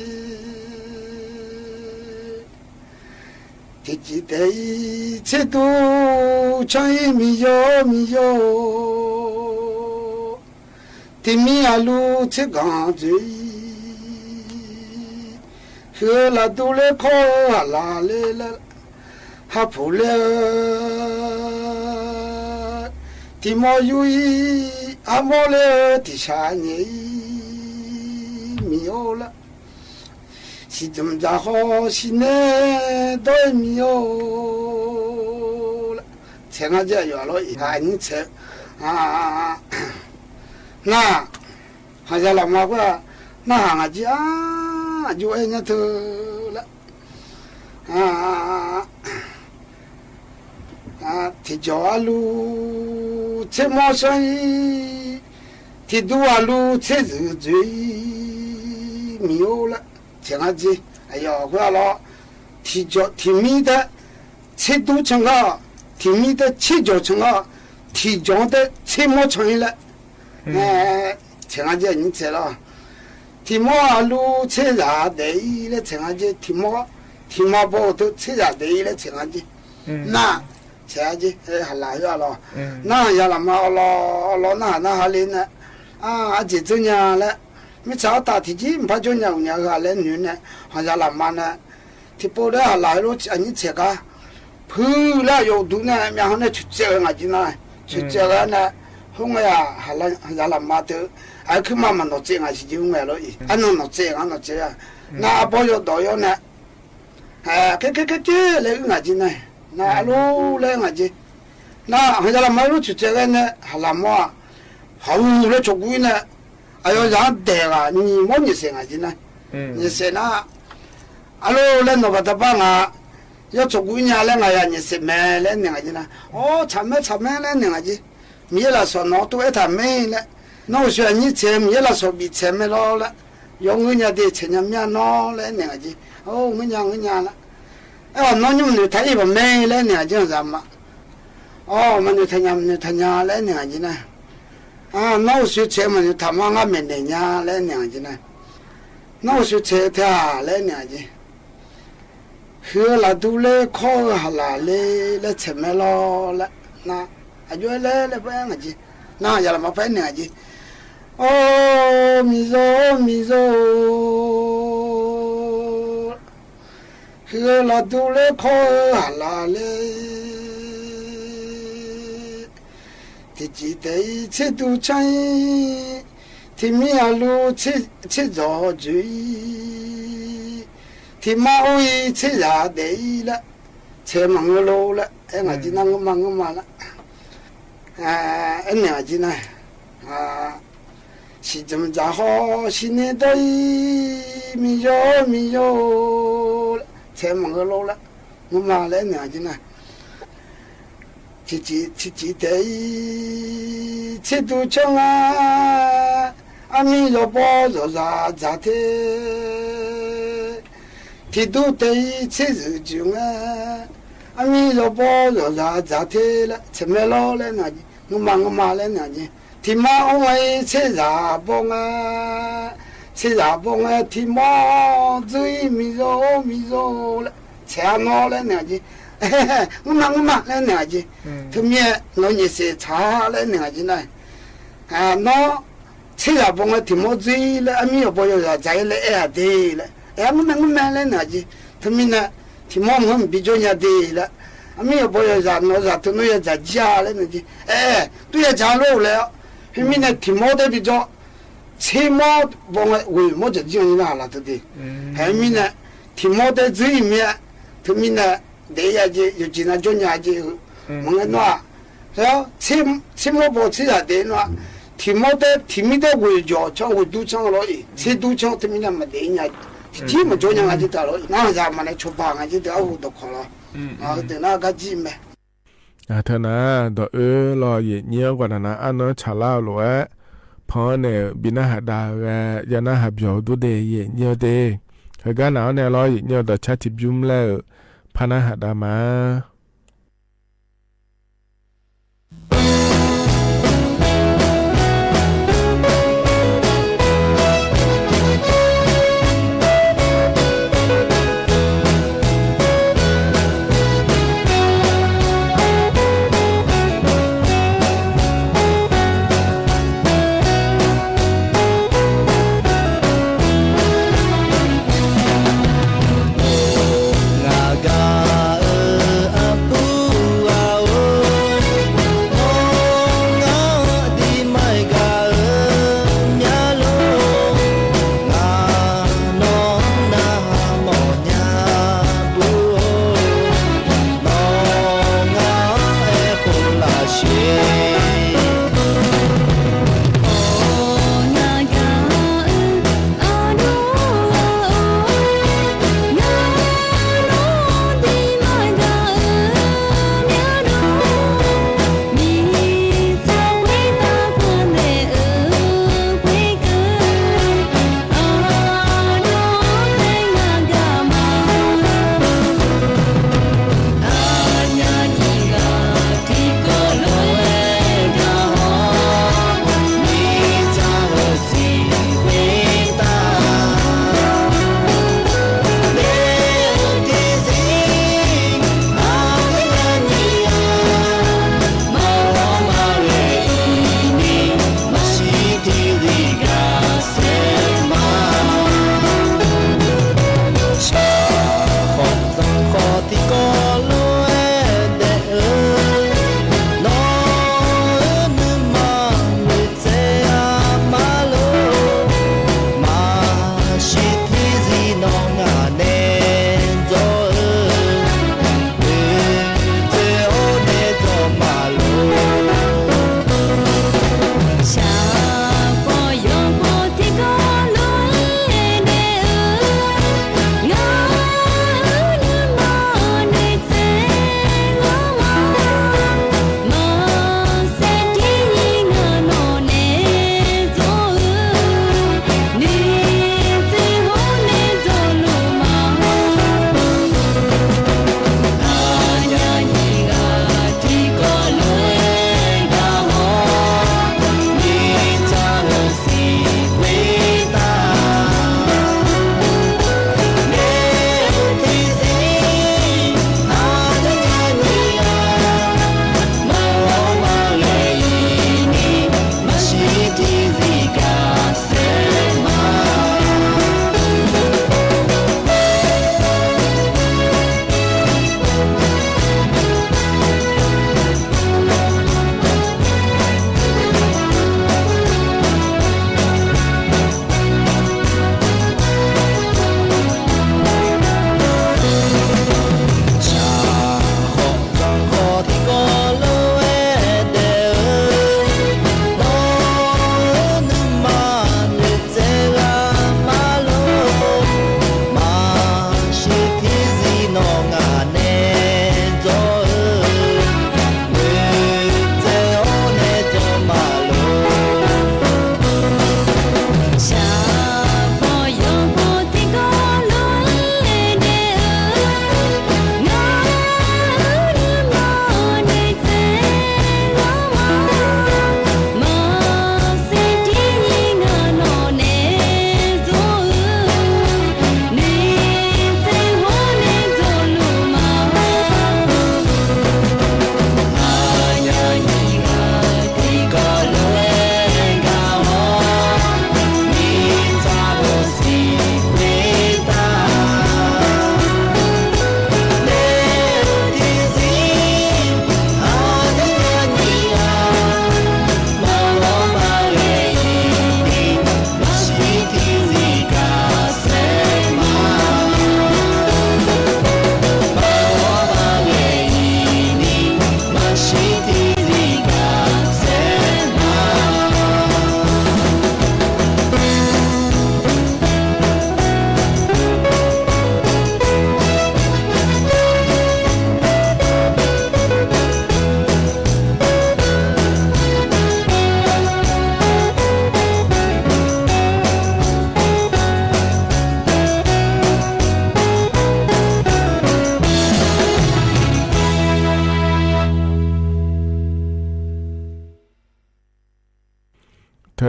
tiqcif taef-ir tser dur can-ir miqyaw-or miqyaw-or, tiq mir aqlur tser ganq dzoeq-ir, huiq-eu laf dur ler kawr-eu haqlaq ler laer, harpuq ler-eu tiq mawr yur-ir, armawr ler-eu tiq shaq nyaef-ir miq-or laer, siqdmq dzaq haw siqner dawr-ir miq-or laer, tsaeq ngar jir aqyawf-a lawr-iq aqnyir tsaeq-eu nar, haqzaq lafma khoer-aq, narhaq ngaq jir-a, aqjox aer nyar teu laer, tiqjawq aqlur tser mawr shanr-ir, tiqdur aqlur tser zuiq dzoeq-ir miq-or laer, tsaeq ngar jir aqyawf khoer-a lawr, tiqjawq tiq mir taef tser dur can gar-awq, tiq mir taef tser jawq can gar-awq, tiqjawq-anr taef tser mawr can-ir laer, tsaeq ngar jir aqnyir tsaeq lawr. Tiq mawr aqlur tser zaq daef-ir laer tsaeq ngar jir, tiq mawr, tiq ma baw-eu teu tser zaq daef-ir laer tsaeq ngar jir. Nar, tsaeq-a jir, haqlaq khoer-a lawr. Nar haqzaq lafma awrlawr awrlawr narhaq narhaq le nae, aqjeq dzeur nya laer, mirtsaq artaf tiqjir mqpar jawr nya uq nya-eu ghaq laer noeq nae, haqzaq lafma nae tiqpov laer haqlaq heulof aqnyir tsaeq gar, puiq laer aqyawf uqduq nae myavkhanr nae coeqtsaev-eu ngaq jir nar, coeqtsaev-eu gar nae, Khoerngae-aq, haqzaq lafma teu, aqkuir ma maqnawq tsaev ngaq siq jeq khoerngae lor-iq, arnan nawq tsaev ngaq nawq tsaev-a. Nar arbawr yawdawq yawr nae, kaer kaer kaer kaer laer uir ngaq jeq nar, nar arlor laer ngaq jeq. Nar haqzaq lafma lof tsuif tsaev ghae nae haqlaq mawr-aq, haq uq laer cawqguv ir nae, aqyawf zaq-anr daeq ghaq nyiq mawr nyiq saef ngaq jeq nar, nyiq saef nar, arlor laer nawq baqda bar ngaq, yawr cawqguv ir nya laer ngaq ya nyiq saef mae laer naeq ngaq jeq nar, awr tsaq mae tsaq mae laer naeq ngaq jeq. Miqyaer lafsawq nawq-anr tov aertaq mae laer, nawr uqshoe aqnyir tsaeq-eu Miqyaer lafsawq biftsaeq mae lawr laer, yawr ngeur nya de tsaeq nya mir-a nawr laer aernaeq ngaq jeq. Or ngeur nya ngeur nya laer, aer-awq nawr nymr maqnoeq taq ir baq mae laer aernaeq ngaq jeq haqzaq ma. Awr maqnoeq taq nya maqnoeq taq nya laer aernaeq ngaq jeq nar, nawr uqshoe tsaeq-eu maqnoeq taq ma ngar maeqnaeq nya laer aernaeq ngaq jeq nar, nawr uqshoe tsaeq-eu tae-aq laer aernaeq ngaq jeq. Huiq-eu lafdu ler kawr-eu haqlaq ler laer tsaeq mae lawr laer, nar aqjox-aer laer laer par aer ngaq jeq. Nar haqzaq lafma par aernaeq ngaq jeq. Or miqzawr or miqzawr-or, huiq-eu lafdu ler kawr-eu haqlaq ler, tiqcif taef-ir tserdu canr-ir, tiqmir aqlur tserdzawq joe-ir, tiqmar or-ir tserzaq daef-ir laer, tsaeq maqngeur lor laer aer ngaq jeq nar, ngeur ma ngeur ma laer aernaeq ngaq jeq nar, siqdzmq dzaq haw siqner dawr-ir, miqzawr or miqzawr-or, tsaeq maqngeur lor laer, ngeur ma laer aernaeq ngaq jeq nar, tiqcif tiqcif taef-ir tserdu canr nga, armir yawbawr zawqzaq dzaq te, tiqdur taef-ir tserzeuq juq nga, armir yawbawr zawqzaq dzaq te laer tsaeq mae lawr laer aernaeq ngaq jeq, ngeur ma ngeur ma laer aernaeq ngaq jeq. Tiqmar or nga-ir tserzaq bawr nga, tserzaq bawr nga tiqmawr dzuir-ir miqzawr or miqzawr-or laer tsaeq-a nawr laer aernaeq ngaq jeq. Ngeur ma ngeur ma laer aernaeq ngaq jeq. Teumirnae nawq nyaef saef tsaq-a laer aernaeq ngaq jeq nar, nawr tserzaq bawr nga tiqmawr dzuir laer armir yawbawr yawzaq dzaq-ir laer aer-aq de laer, aer-a ngeur ma ngeur ma laer aernaeq ngaq jeq. Teumirnae tiqmawr maqngeur maqbi jawr nya de laer, armir yawbawr yawzaq nawq-eu zaq teu nawr yadzaq jir-a laer aernaeq jeq. Aer, dur yadzaq lor laer-awr, khoermirnae tiqmawr tae bijawr, tsermawr bawr nga ghoeq mawr dzaq jir-a ni nar haqlaq teu de. Haeq mirnae tiqmawr tae dzuir-ir mir-a, teumirnae daef-ir-a jeq yawqjeq nav jawr nya jeq-eu maqngeur nawr-aq, tsermawr bawr tserzaq daef-ir nawr-aq, tiqmawr tae tiqmir tae ghoeq jawq canr ghoeq dur canr lawr-iq tserdur canr teumirnae maqdaef-ir nya, tiqjir maqjawr nya nga jeq taq lawr-iq nar haqzaq maqnae cawba nga jeq deuq arhu dawqkawq lawr, heudeuq nar gar jir mae. Aqteu nar dawq oe lawr yaeqnyir-anr ghawqnaq nar arnan tsaqlar-eu lof-aer, pan-anr naeq-euq bi narhaq dav-eu ghae ya narhaq byawq-eu dur de yaeqnyir-eu de. Heugar naq-anr nae lawr yaeqnyir-eu dawqcar tiqbymr laer-euq par narhaq dav ma. Ngaq gaq-eu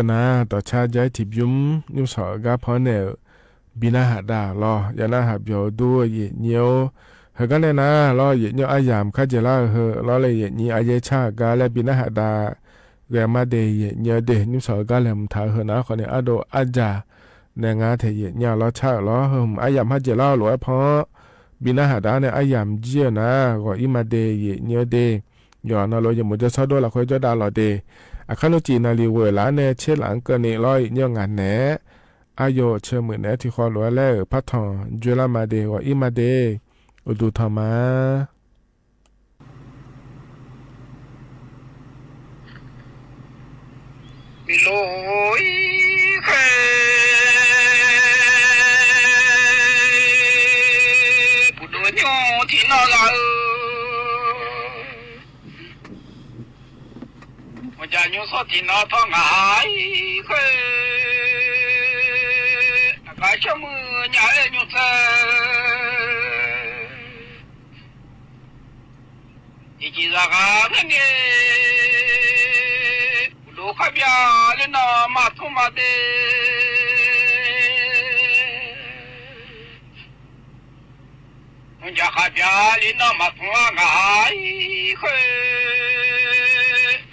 Nar dawqcar ja-ir tiqbymr nymrshawq-eu gar pannaeq-euq bi narhaq dav lawr, ya narhaq byawq-eu dur-eu yaeqnyir-or. Heugar nae nar lawr, yaeqnyir aryamq kardzaeq lar-eu heu lawr le, yaeqnyir aryaer car-euq gar laer bi narhaq dav ghae mar de, yaeqnyir-eu de nymrshawq-eu gar laeqhmq taq-eu heu nar khawf ni ardov arjaq nae ngar taeq yaeqnyir-a lawr car-euq lawr. Heu hmq aryamq kardzaeq lar-eu lof-aer pan-anr bi narhaq dav-ar nae aryamq jir-eu nar ghawq-ir ma de, yaeqnyir-eu de. Yawqha navluf yawmuiq jawrshawr dov lafkhoer jawrdav lawq de. Aqkar nmrcif naqliq ghoeq laf-ar nae tser laf-anr keuvni lawr, yaeqnyir-eu ngaq naeq-aer aryaw cae muiq naeq-aer tiqkhawv lof-aer laer-euq par tanq dzoerlar ma de, ghawq-ir ma de. Uqduq tanq ma. Miqlof-ir khoer, uqduq nymr tiqnan ghaq-eu, maqjaq nymr sawr tiqnan tawr ngaq-ir khoer, aqgar shawr muiq nya-aer nymr tsaev Tiqjeq zaqghaq ngar ngae, uqduq kharbya ler nan maqtmr ma de. Mqjaq kharbya ler nan maqtmr-a ngaq-ir khoer,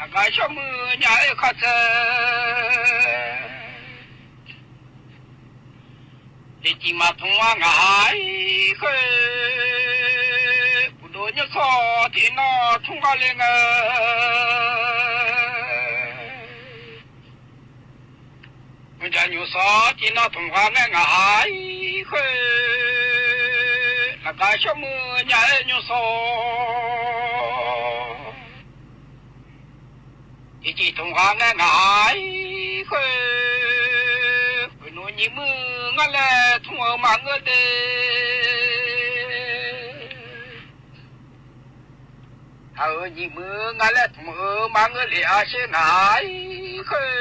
aqgar shawr muiq nya-aer khartae Tiqjeq maqtmr-a ngaq-ir khoer, uqduq nymr sawr tiqnan tmr ghar le ngae. Mqjaq nymr sawr tiqnan tmr ghar ngae ngaq-ir khoer, lafgar shawr muiq nya-aer nymr sawr Tiqjeq tmr ghar ngae ngaq-ir khoer, khoeqnmr nyiq muiq ngar laer tmr-eu maqngeur de. Aq-euq nyiq muiq ngar laer tmr-eu maqngeur le-a sher ngaq-ir khoer,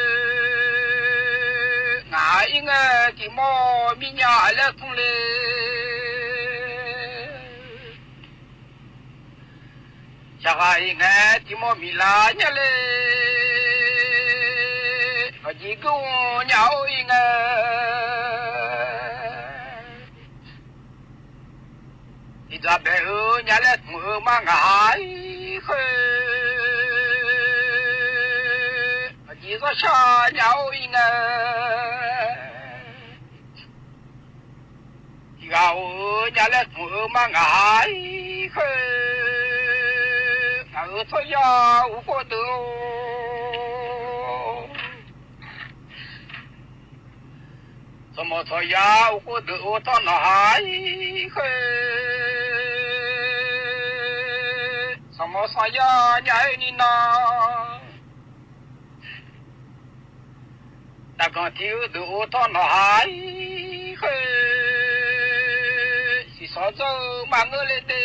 ngaq-ir ngae tiqmawr mirnya laer tmr le. Saqghaq-iq ngae tiqmawr miqlar nya le, aqjeq geur nya-or-ir ngae. Tiqdzaq bae-eu nya laer tmr-eu mar ngaq-ir khoer, aqjeq zawrshar nya-or-ir ngae. Tiqghaq-or-eu nya laer tmr-eu mar ngaq-ir khoer, ngaq-euq tsawrya uqkhov deuq-or, sanqmawq tsawrya uqkhov deuq-or tawr nawq-ir khoer, sanqmawq sanqya nya-aer ni nan Daqganq tiq-eu deuq-or tawr nawq-ir khoer, siqsawq dzawr-eu maqngeur le de.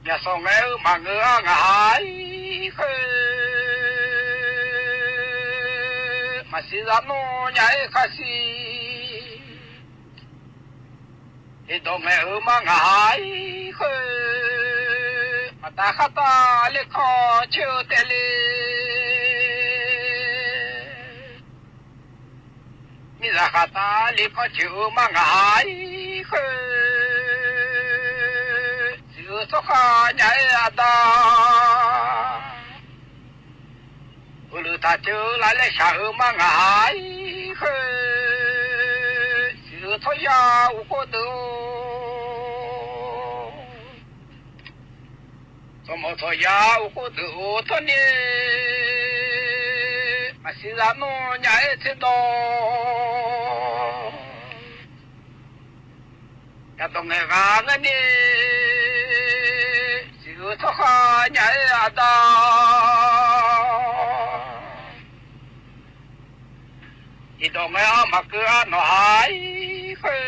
Myaqsawq ngae-eu maqngeur-a ngaq-ir khoer, maqsiq zaq nmr nya-aer khar siq. Heqdawq ngae-eu mar ngaq-ir khoer, maqtav khartav lerkanr coer-eu taef le. Miqzaq khaqtav lerkanr coer-eu mar ngaq-ir khoer, siq-eu tsawrkhav nya-aer aqda Heulof taq teu lar laer shaq-eu mar ngaq-ir khoer, siq-eu tsawrya uqkhov deuq-or, sanqmawq tsawrya uqkhov deuq-or tawrni, maqsiq zaq nmr nya-aer tserdawq Yadawq ngaeqghaq ngar ni, siq-eu tsawrkhav nya-aer aqda. Tiqdawq ngae-anr maqkeuv-a nawq-ir khoer,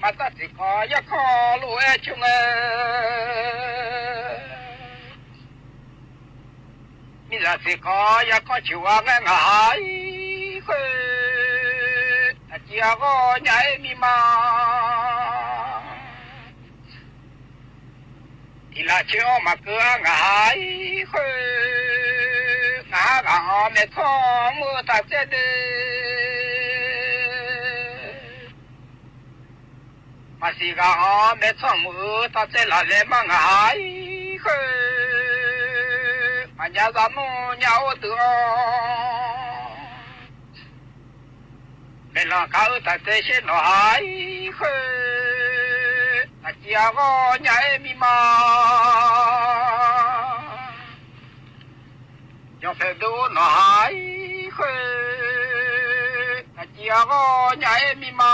maqtav tiqkanq yarkanr lof-aer coer ngae. Miqzaq tiqkanq yarkanr coer-a ngae ngaq-ir khoer, aqjeq aqghawr nya-aer mirma. Iqlaf coer-awr maqkeuv-ar ngaqha-ir khoer, ngaqha ghaq-anr maeqtsanr mr-eu taqtsaer de. Maqsiq ghaq-anr maeqtsanr mr-eu taqtsaer laf laer mar ngaqha-ir khoer, maqnya za nmr nya-or deuq-awr. Maeqlanq kar-eu taqtsaer shaer nawqha-ir khoer, aqciv aqghawr nya-aer mirma. Yanqpaeq deuv-or nawqha-ir khoer, aqciv aqghawr nya-aer mirma.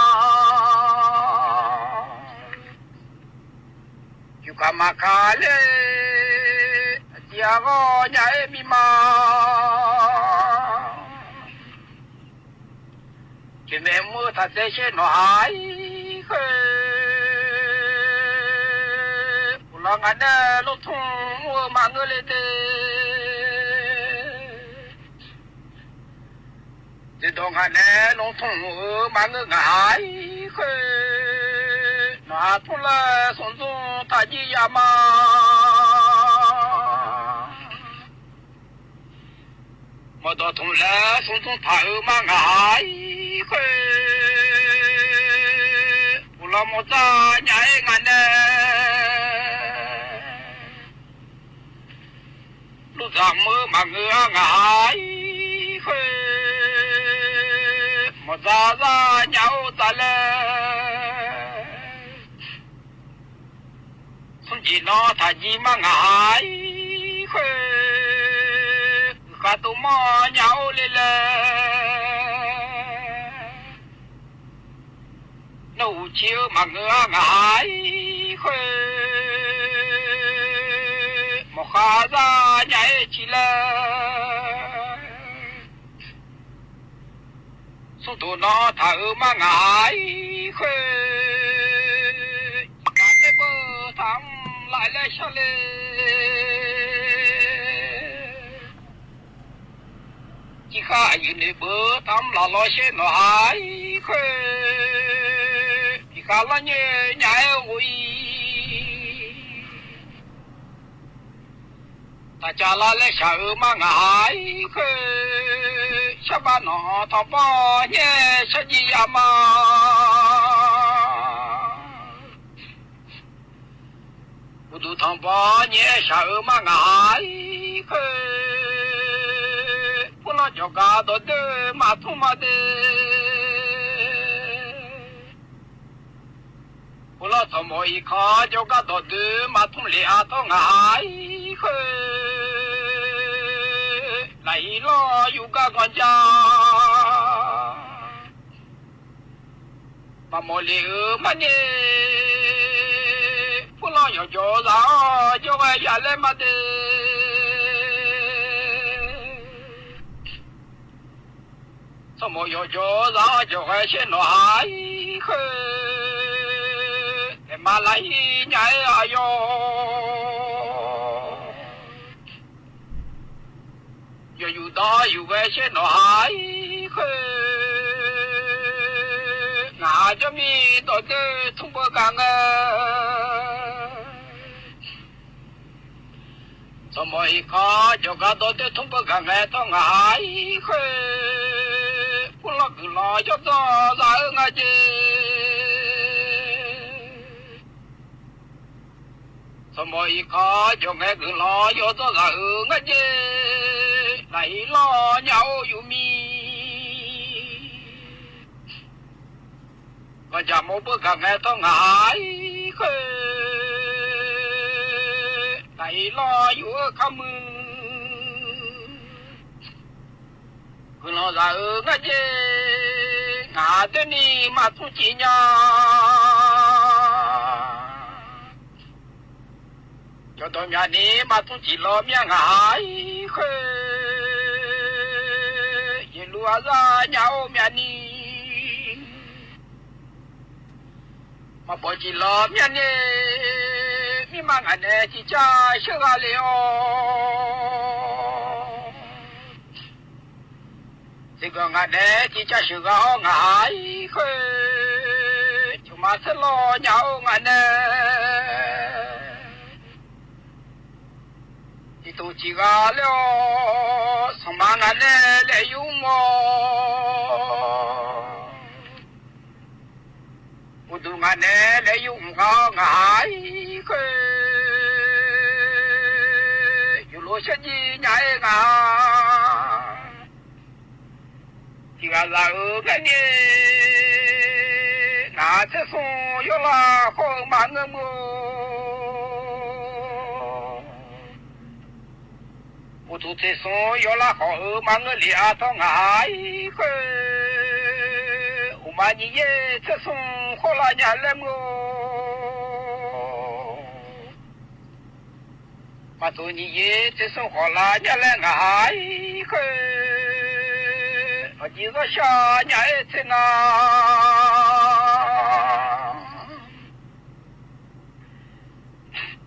Yufkaq maqkaq ler, aqciv aqghawr nya-aer mirma. Jeqmaeq mr-eu taqtsaer shaer nawqha-ir khoer, uqlaf ngaq nae lortmr mr-eu maqngeur le de. Dzeqdawq ngaq nae lortmr mr-eu maqngeur ngaqha-ir khoer, nawqha tmr laer smqdzmr taqjir ya ma. Mawqdawq tmq laer smqdzmr taq-euq mar ngaqha-ir khoer, uqlaf mawqdzaq nya-aer ngaq nae lordzaq mr-eu maqngeur-ar ngaqha-ir khoer, mawqdzaq zaq nya-or dzaq laer, smrjeq nawr taqjir mar ngaqha-ir khoer, uiqkhav dovmawr nya-or le laer, nawr uqcif-eu maqngeur-ar ngaqha-ir khoer, mawqkhav zaq nya-aer ciq laer, smrdoq nawr taq-euq mar ngaqha-ir khoer, iqbax taer beu taq-anr laf laer shar le. Civ khar aqyuif noeq beu taq-anr laf lawr shaer nawqha-ir khoer, piqkhav lanr nyaer nya-aer ghof-ir. Taqcav lar laer shaq-euq mar ngaqha-ir khoer, sharbav nawq-anr tanqbawr nyaer shar jir ya ma. Uqduq tanqbawr nyaer shaq-euq mar ngaqha-ir khoer, purlanr jawqgar dawqdoer maqtmr ma de. Purlanr tsawrmawf iqkanr jawrgar dawqdoer maqtmr lef-a tawr ngaqha-ir khoer, lafhiq lanr yufgar ganq ja. Maqmawf lef-euq marnyae, purlanr yawqjawq zaq-awr jawrghae ya laer ma de. Tsawrmawf yawqjawq zaq-awr jawrghae shaer nawqha-ir khoer, aerma lafhiq nya-aer aqyawf yawq yuf dawr yuf ghae shaer nawqha-ir khoer, ngaq-anr jawrmir dawqdoer tmr beu gaq ngae. Tsawrmawf iqkanr jawqgar dawqdoer tmr beu gaq ngae tawr ngaq-ir khoer, purlanr guiqlanq yawdzanr zaq-eu nga jeq. Tsawrmawf iqkanr jawq ngae guiqlanq yawdzanr zaq-euq nga jeq. Lafhiq lanr nya-or yuf mir, ganqjaq mawr beu gaq ngae tawr ngaq-ir khoer, lafhiq lanr yuf-eu kar muiq guiqlanq zaq-euq nga jeq. Ngaq doeni maqtmr cif nya, jawqdawq myavni maqtmr cif lawr myav ngaq-ir khoer, yeqluv arzar nya-or myavni maqbawq cif lawr myav nae, mirma ngaq nae cifcar sheuqgha le-awr, tiqganq ngaq nae cifcar sheuqgha-awr ngaq-ir khoer, jawqma saerlawr nya-or ngaq nae Toqciq ghaq laer-awr, sanqma ngaq nae laer yur mr-awr, uqduq ngaq nae laer yur mr gar-awr, ngaq-aq-ir khoer, yuflof shar jir nya-aer ngaq tiq ghaq zaq-euq garni, ngaq-aq tser smr yawrlav khawf-eu maqngeur mr-or, uqduq tser smr yawrlav khawf-eu maqngeur lef-a tawr ngaq-aq-ir khoer, uqma nyiq yaer tser smr khawf lar nya laer mr-or, maqtoq nyiq yaer tser smr khawf lar nya laer ngaq-aq-ir khoer, aqjeq zawr shar nya-aer tser nar,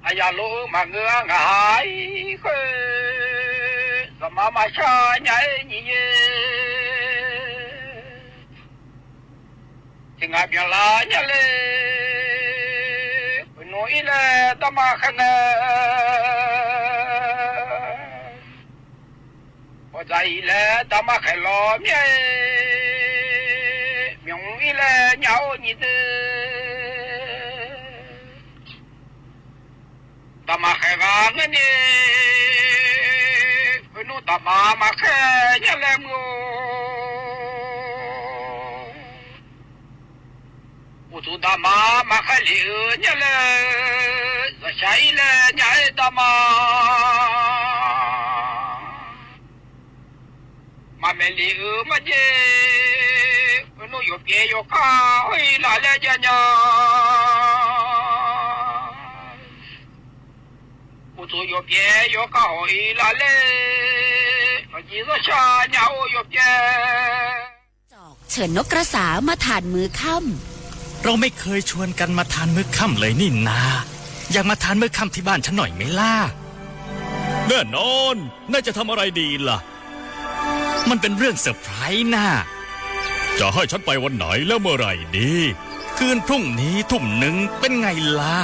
aqyawf lof-eu maqngeur-a ngaq-aq-ir khoer, zanqma maqshar nya-aer nyiq yaer tiq ngaq byanlar nya le, uqnmr-ir laer darma khaeq ngae, ghawqdzaq-iq laer darma khaeq lawr myav-aer, myanq-ir laer nya-or nyiq de, daqmaq khaeq ghaq ngaer ni, khoernmr daqmaq maqkhaer nya laer mr-or, uqduq daqmaq maqkhaer lef-eu nya laer, zaqshaq-ir laer nya-aer daqmaq maqmaeq lef-eu marjae, khoernmr yawqpyaeq yawkhav hawr-ir laf laer jav nya, uqduq yawqpyaeq yawkhav hawr-ir laf laer, aqjeq zawr shar nya-or yawqpyaeq. เราไม่เคยชวนกันมาทานมื้อค่ำเลยนี่นา อยากมาทานมื้อค่ำที่บ้านฉันหน่อยไหมล่ะ แน่นอน นายจะทำอะไรดีล่ะ มันเป็นเรื่องเซอร์ไพรส์น่ะ จะให้ฉันไปวันไหนและเมื่อไหร่ดี คืนพรุ่งนี้ทุ่มหนึ่งเป็นไงล่ะ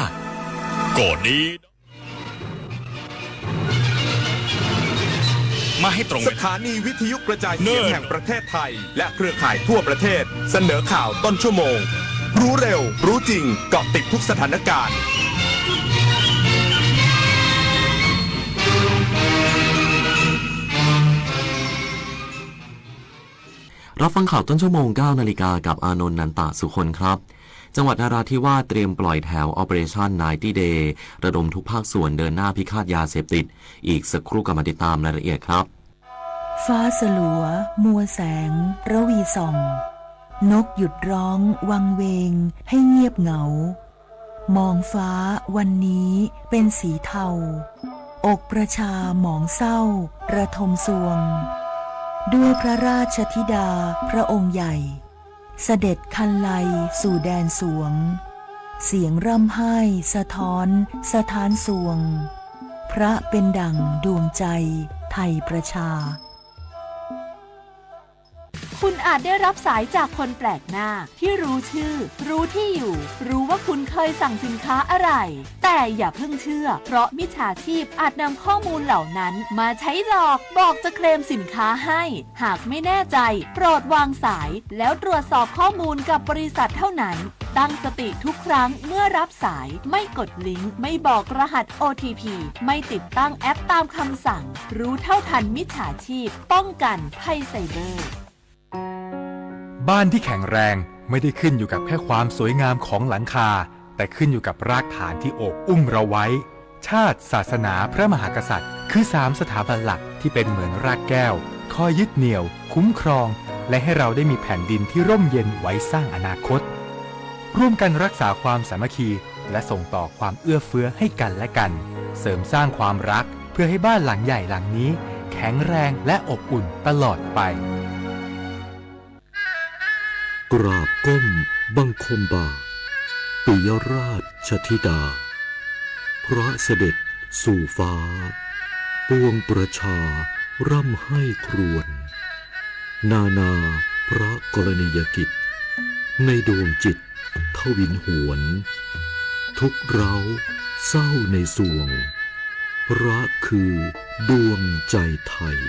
ก็ดี มาให้ตรง สถานีวิทยุกระจายเสียงแห่งประเทศไทย และเครือข่ายทั่วประเทศ เสนอข่าวต้นชั่วโมง รู้เร็ว รู้จริง เกาะติดทุกสถานการณ์ รับฟังข่าวต้นชั่วโมง เก้านาฬิกา กับอานนท์ นันตะสุคนครับ จังหวัดนราธิวาสเตรียมปล่อยแถว Operation ninety Day ระดมทุกภาคส่วนเดินหน้าพิฆาตยาเสพติด อีกสักครู่กลับมาติดตามรายละเอียดครับ ฟ้าสลัว มัวแสง ระวีส่อง นกหยุดร้อง วังเวง ให้เงียบเหงา หมองฟ้าวันนี้เป็นสีเทา อกประชาหมองเศร้า ระทมซวง ด้วยพระราชธิดาพระองค์ใหญ่ เสด็จครรไลสู่แดนสวง เสียงร่ำไห้สะท้อนสถานซวง พระเป็นดั่งดวงใจไทยประชา คุณอาจได้รับสายจากคนแปลกหน้าที่รู้ชื่อ รู้ที่อยู่ รู้ว่าคุณเคยสั่งสินค้าอะไร แต่อย่าเพิ่งเชื่อ เพราะมิจฉาชีพอาจนำข้อมูลเหล่านั้นมาใช้หลอก บอกจะเคลมสินค้าให้ หากไม่แน่ใจ โปรดวางสาย แล้วตรวจสอบข้อมูลกับบริษัทเท่านั้น ตั้งสติทุกครั้งเมื่อรับสาย ไม่กดลิงก์ ไม่บอกรหัส โอ ที พี ไม่ติดตั้งแอปตามคำสั่ง รู้เท่าทันมิจฉาชีพ ป้องกันภัยไซเบอร์ บ้านที่แข็งแรงไม่ได้ขึ้นอยู่กับแค่ความสวยงามของหลังคา แต่ขึ้นอยู่กับรากฐานที่โอบอุ้มเราไว้ ชาติ ศาสนา พระมหากษัตริย์ คือสามสถาบันหลักที่เป็นเหมือนรากแก้ว คอยยึดเหนี่ยว คุ้มครอง และให้เราได้มีแผ่นดินที่ร่มเย็นไว้สร้างอนาคต ร่วมกันรักษาความสามัคคี และส่งต่อความเอื้อเฟื้อให้กันและกัน เสริมสร้างความรัก เพื่อให้บ้านหลังใหญ่หลังนี้ แข็งแรงและอบอุ่นตลอดไป กราบก้มบังคมบาท ปิยราชธิดา พระเสด็จสู่ฟ้า ปวงประชาร่ำไห้ครวญ นานาพระกรณียกิจ ในดวงจิตทวินหวน ทุกข์ร้าวเศร้าในสวง พระคือดวงใจไทย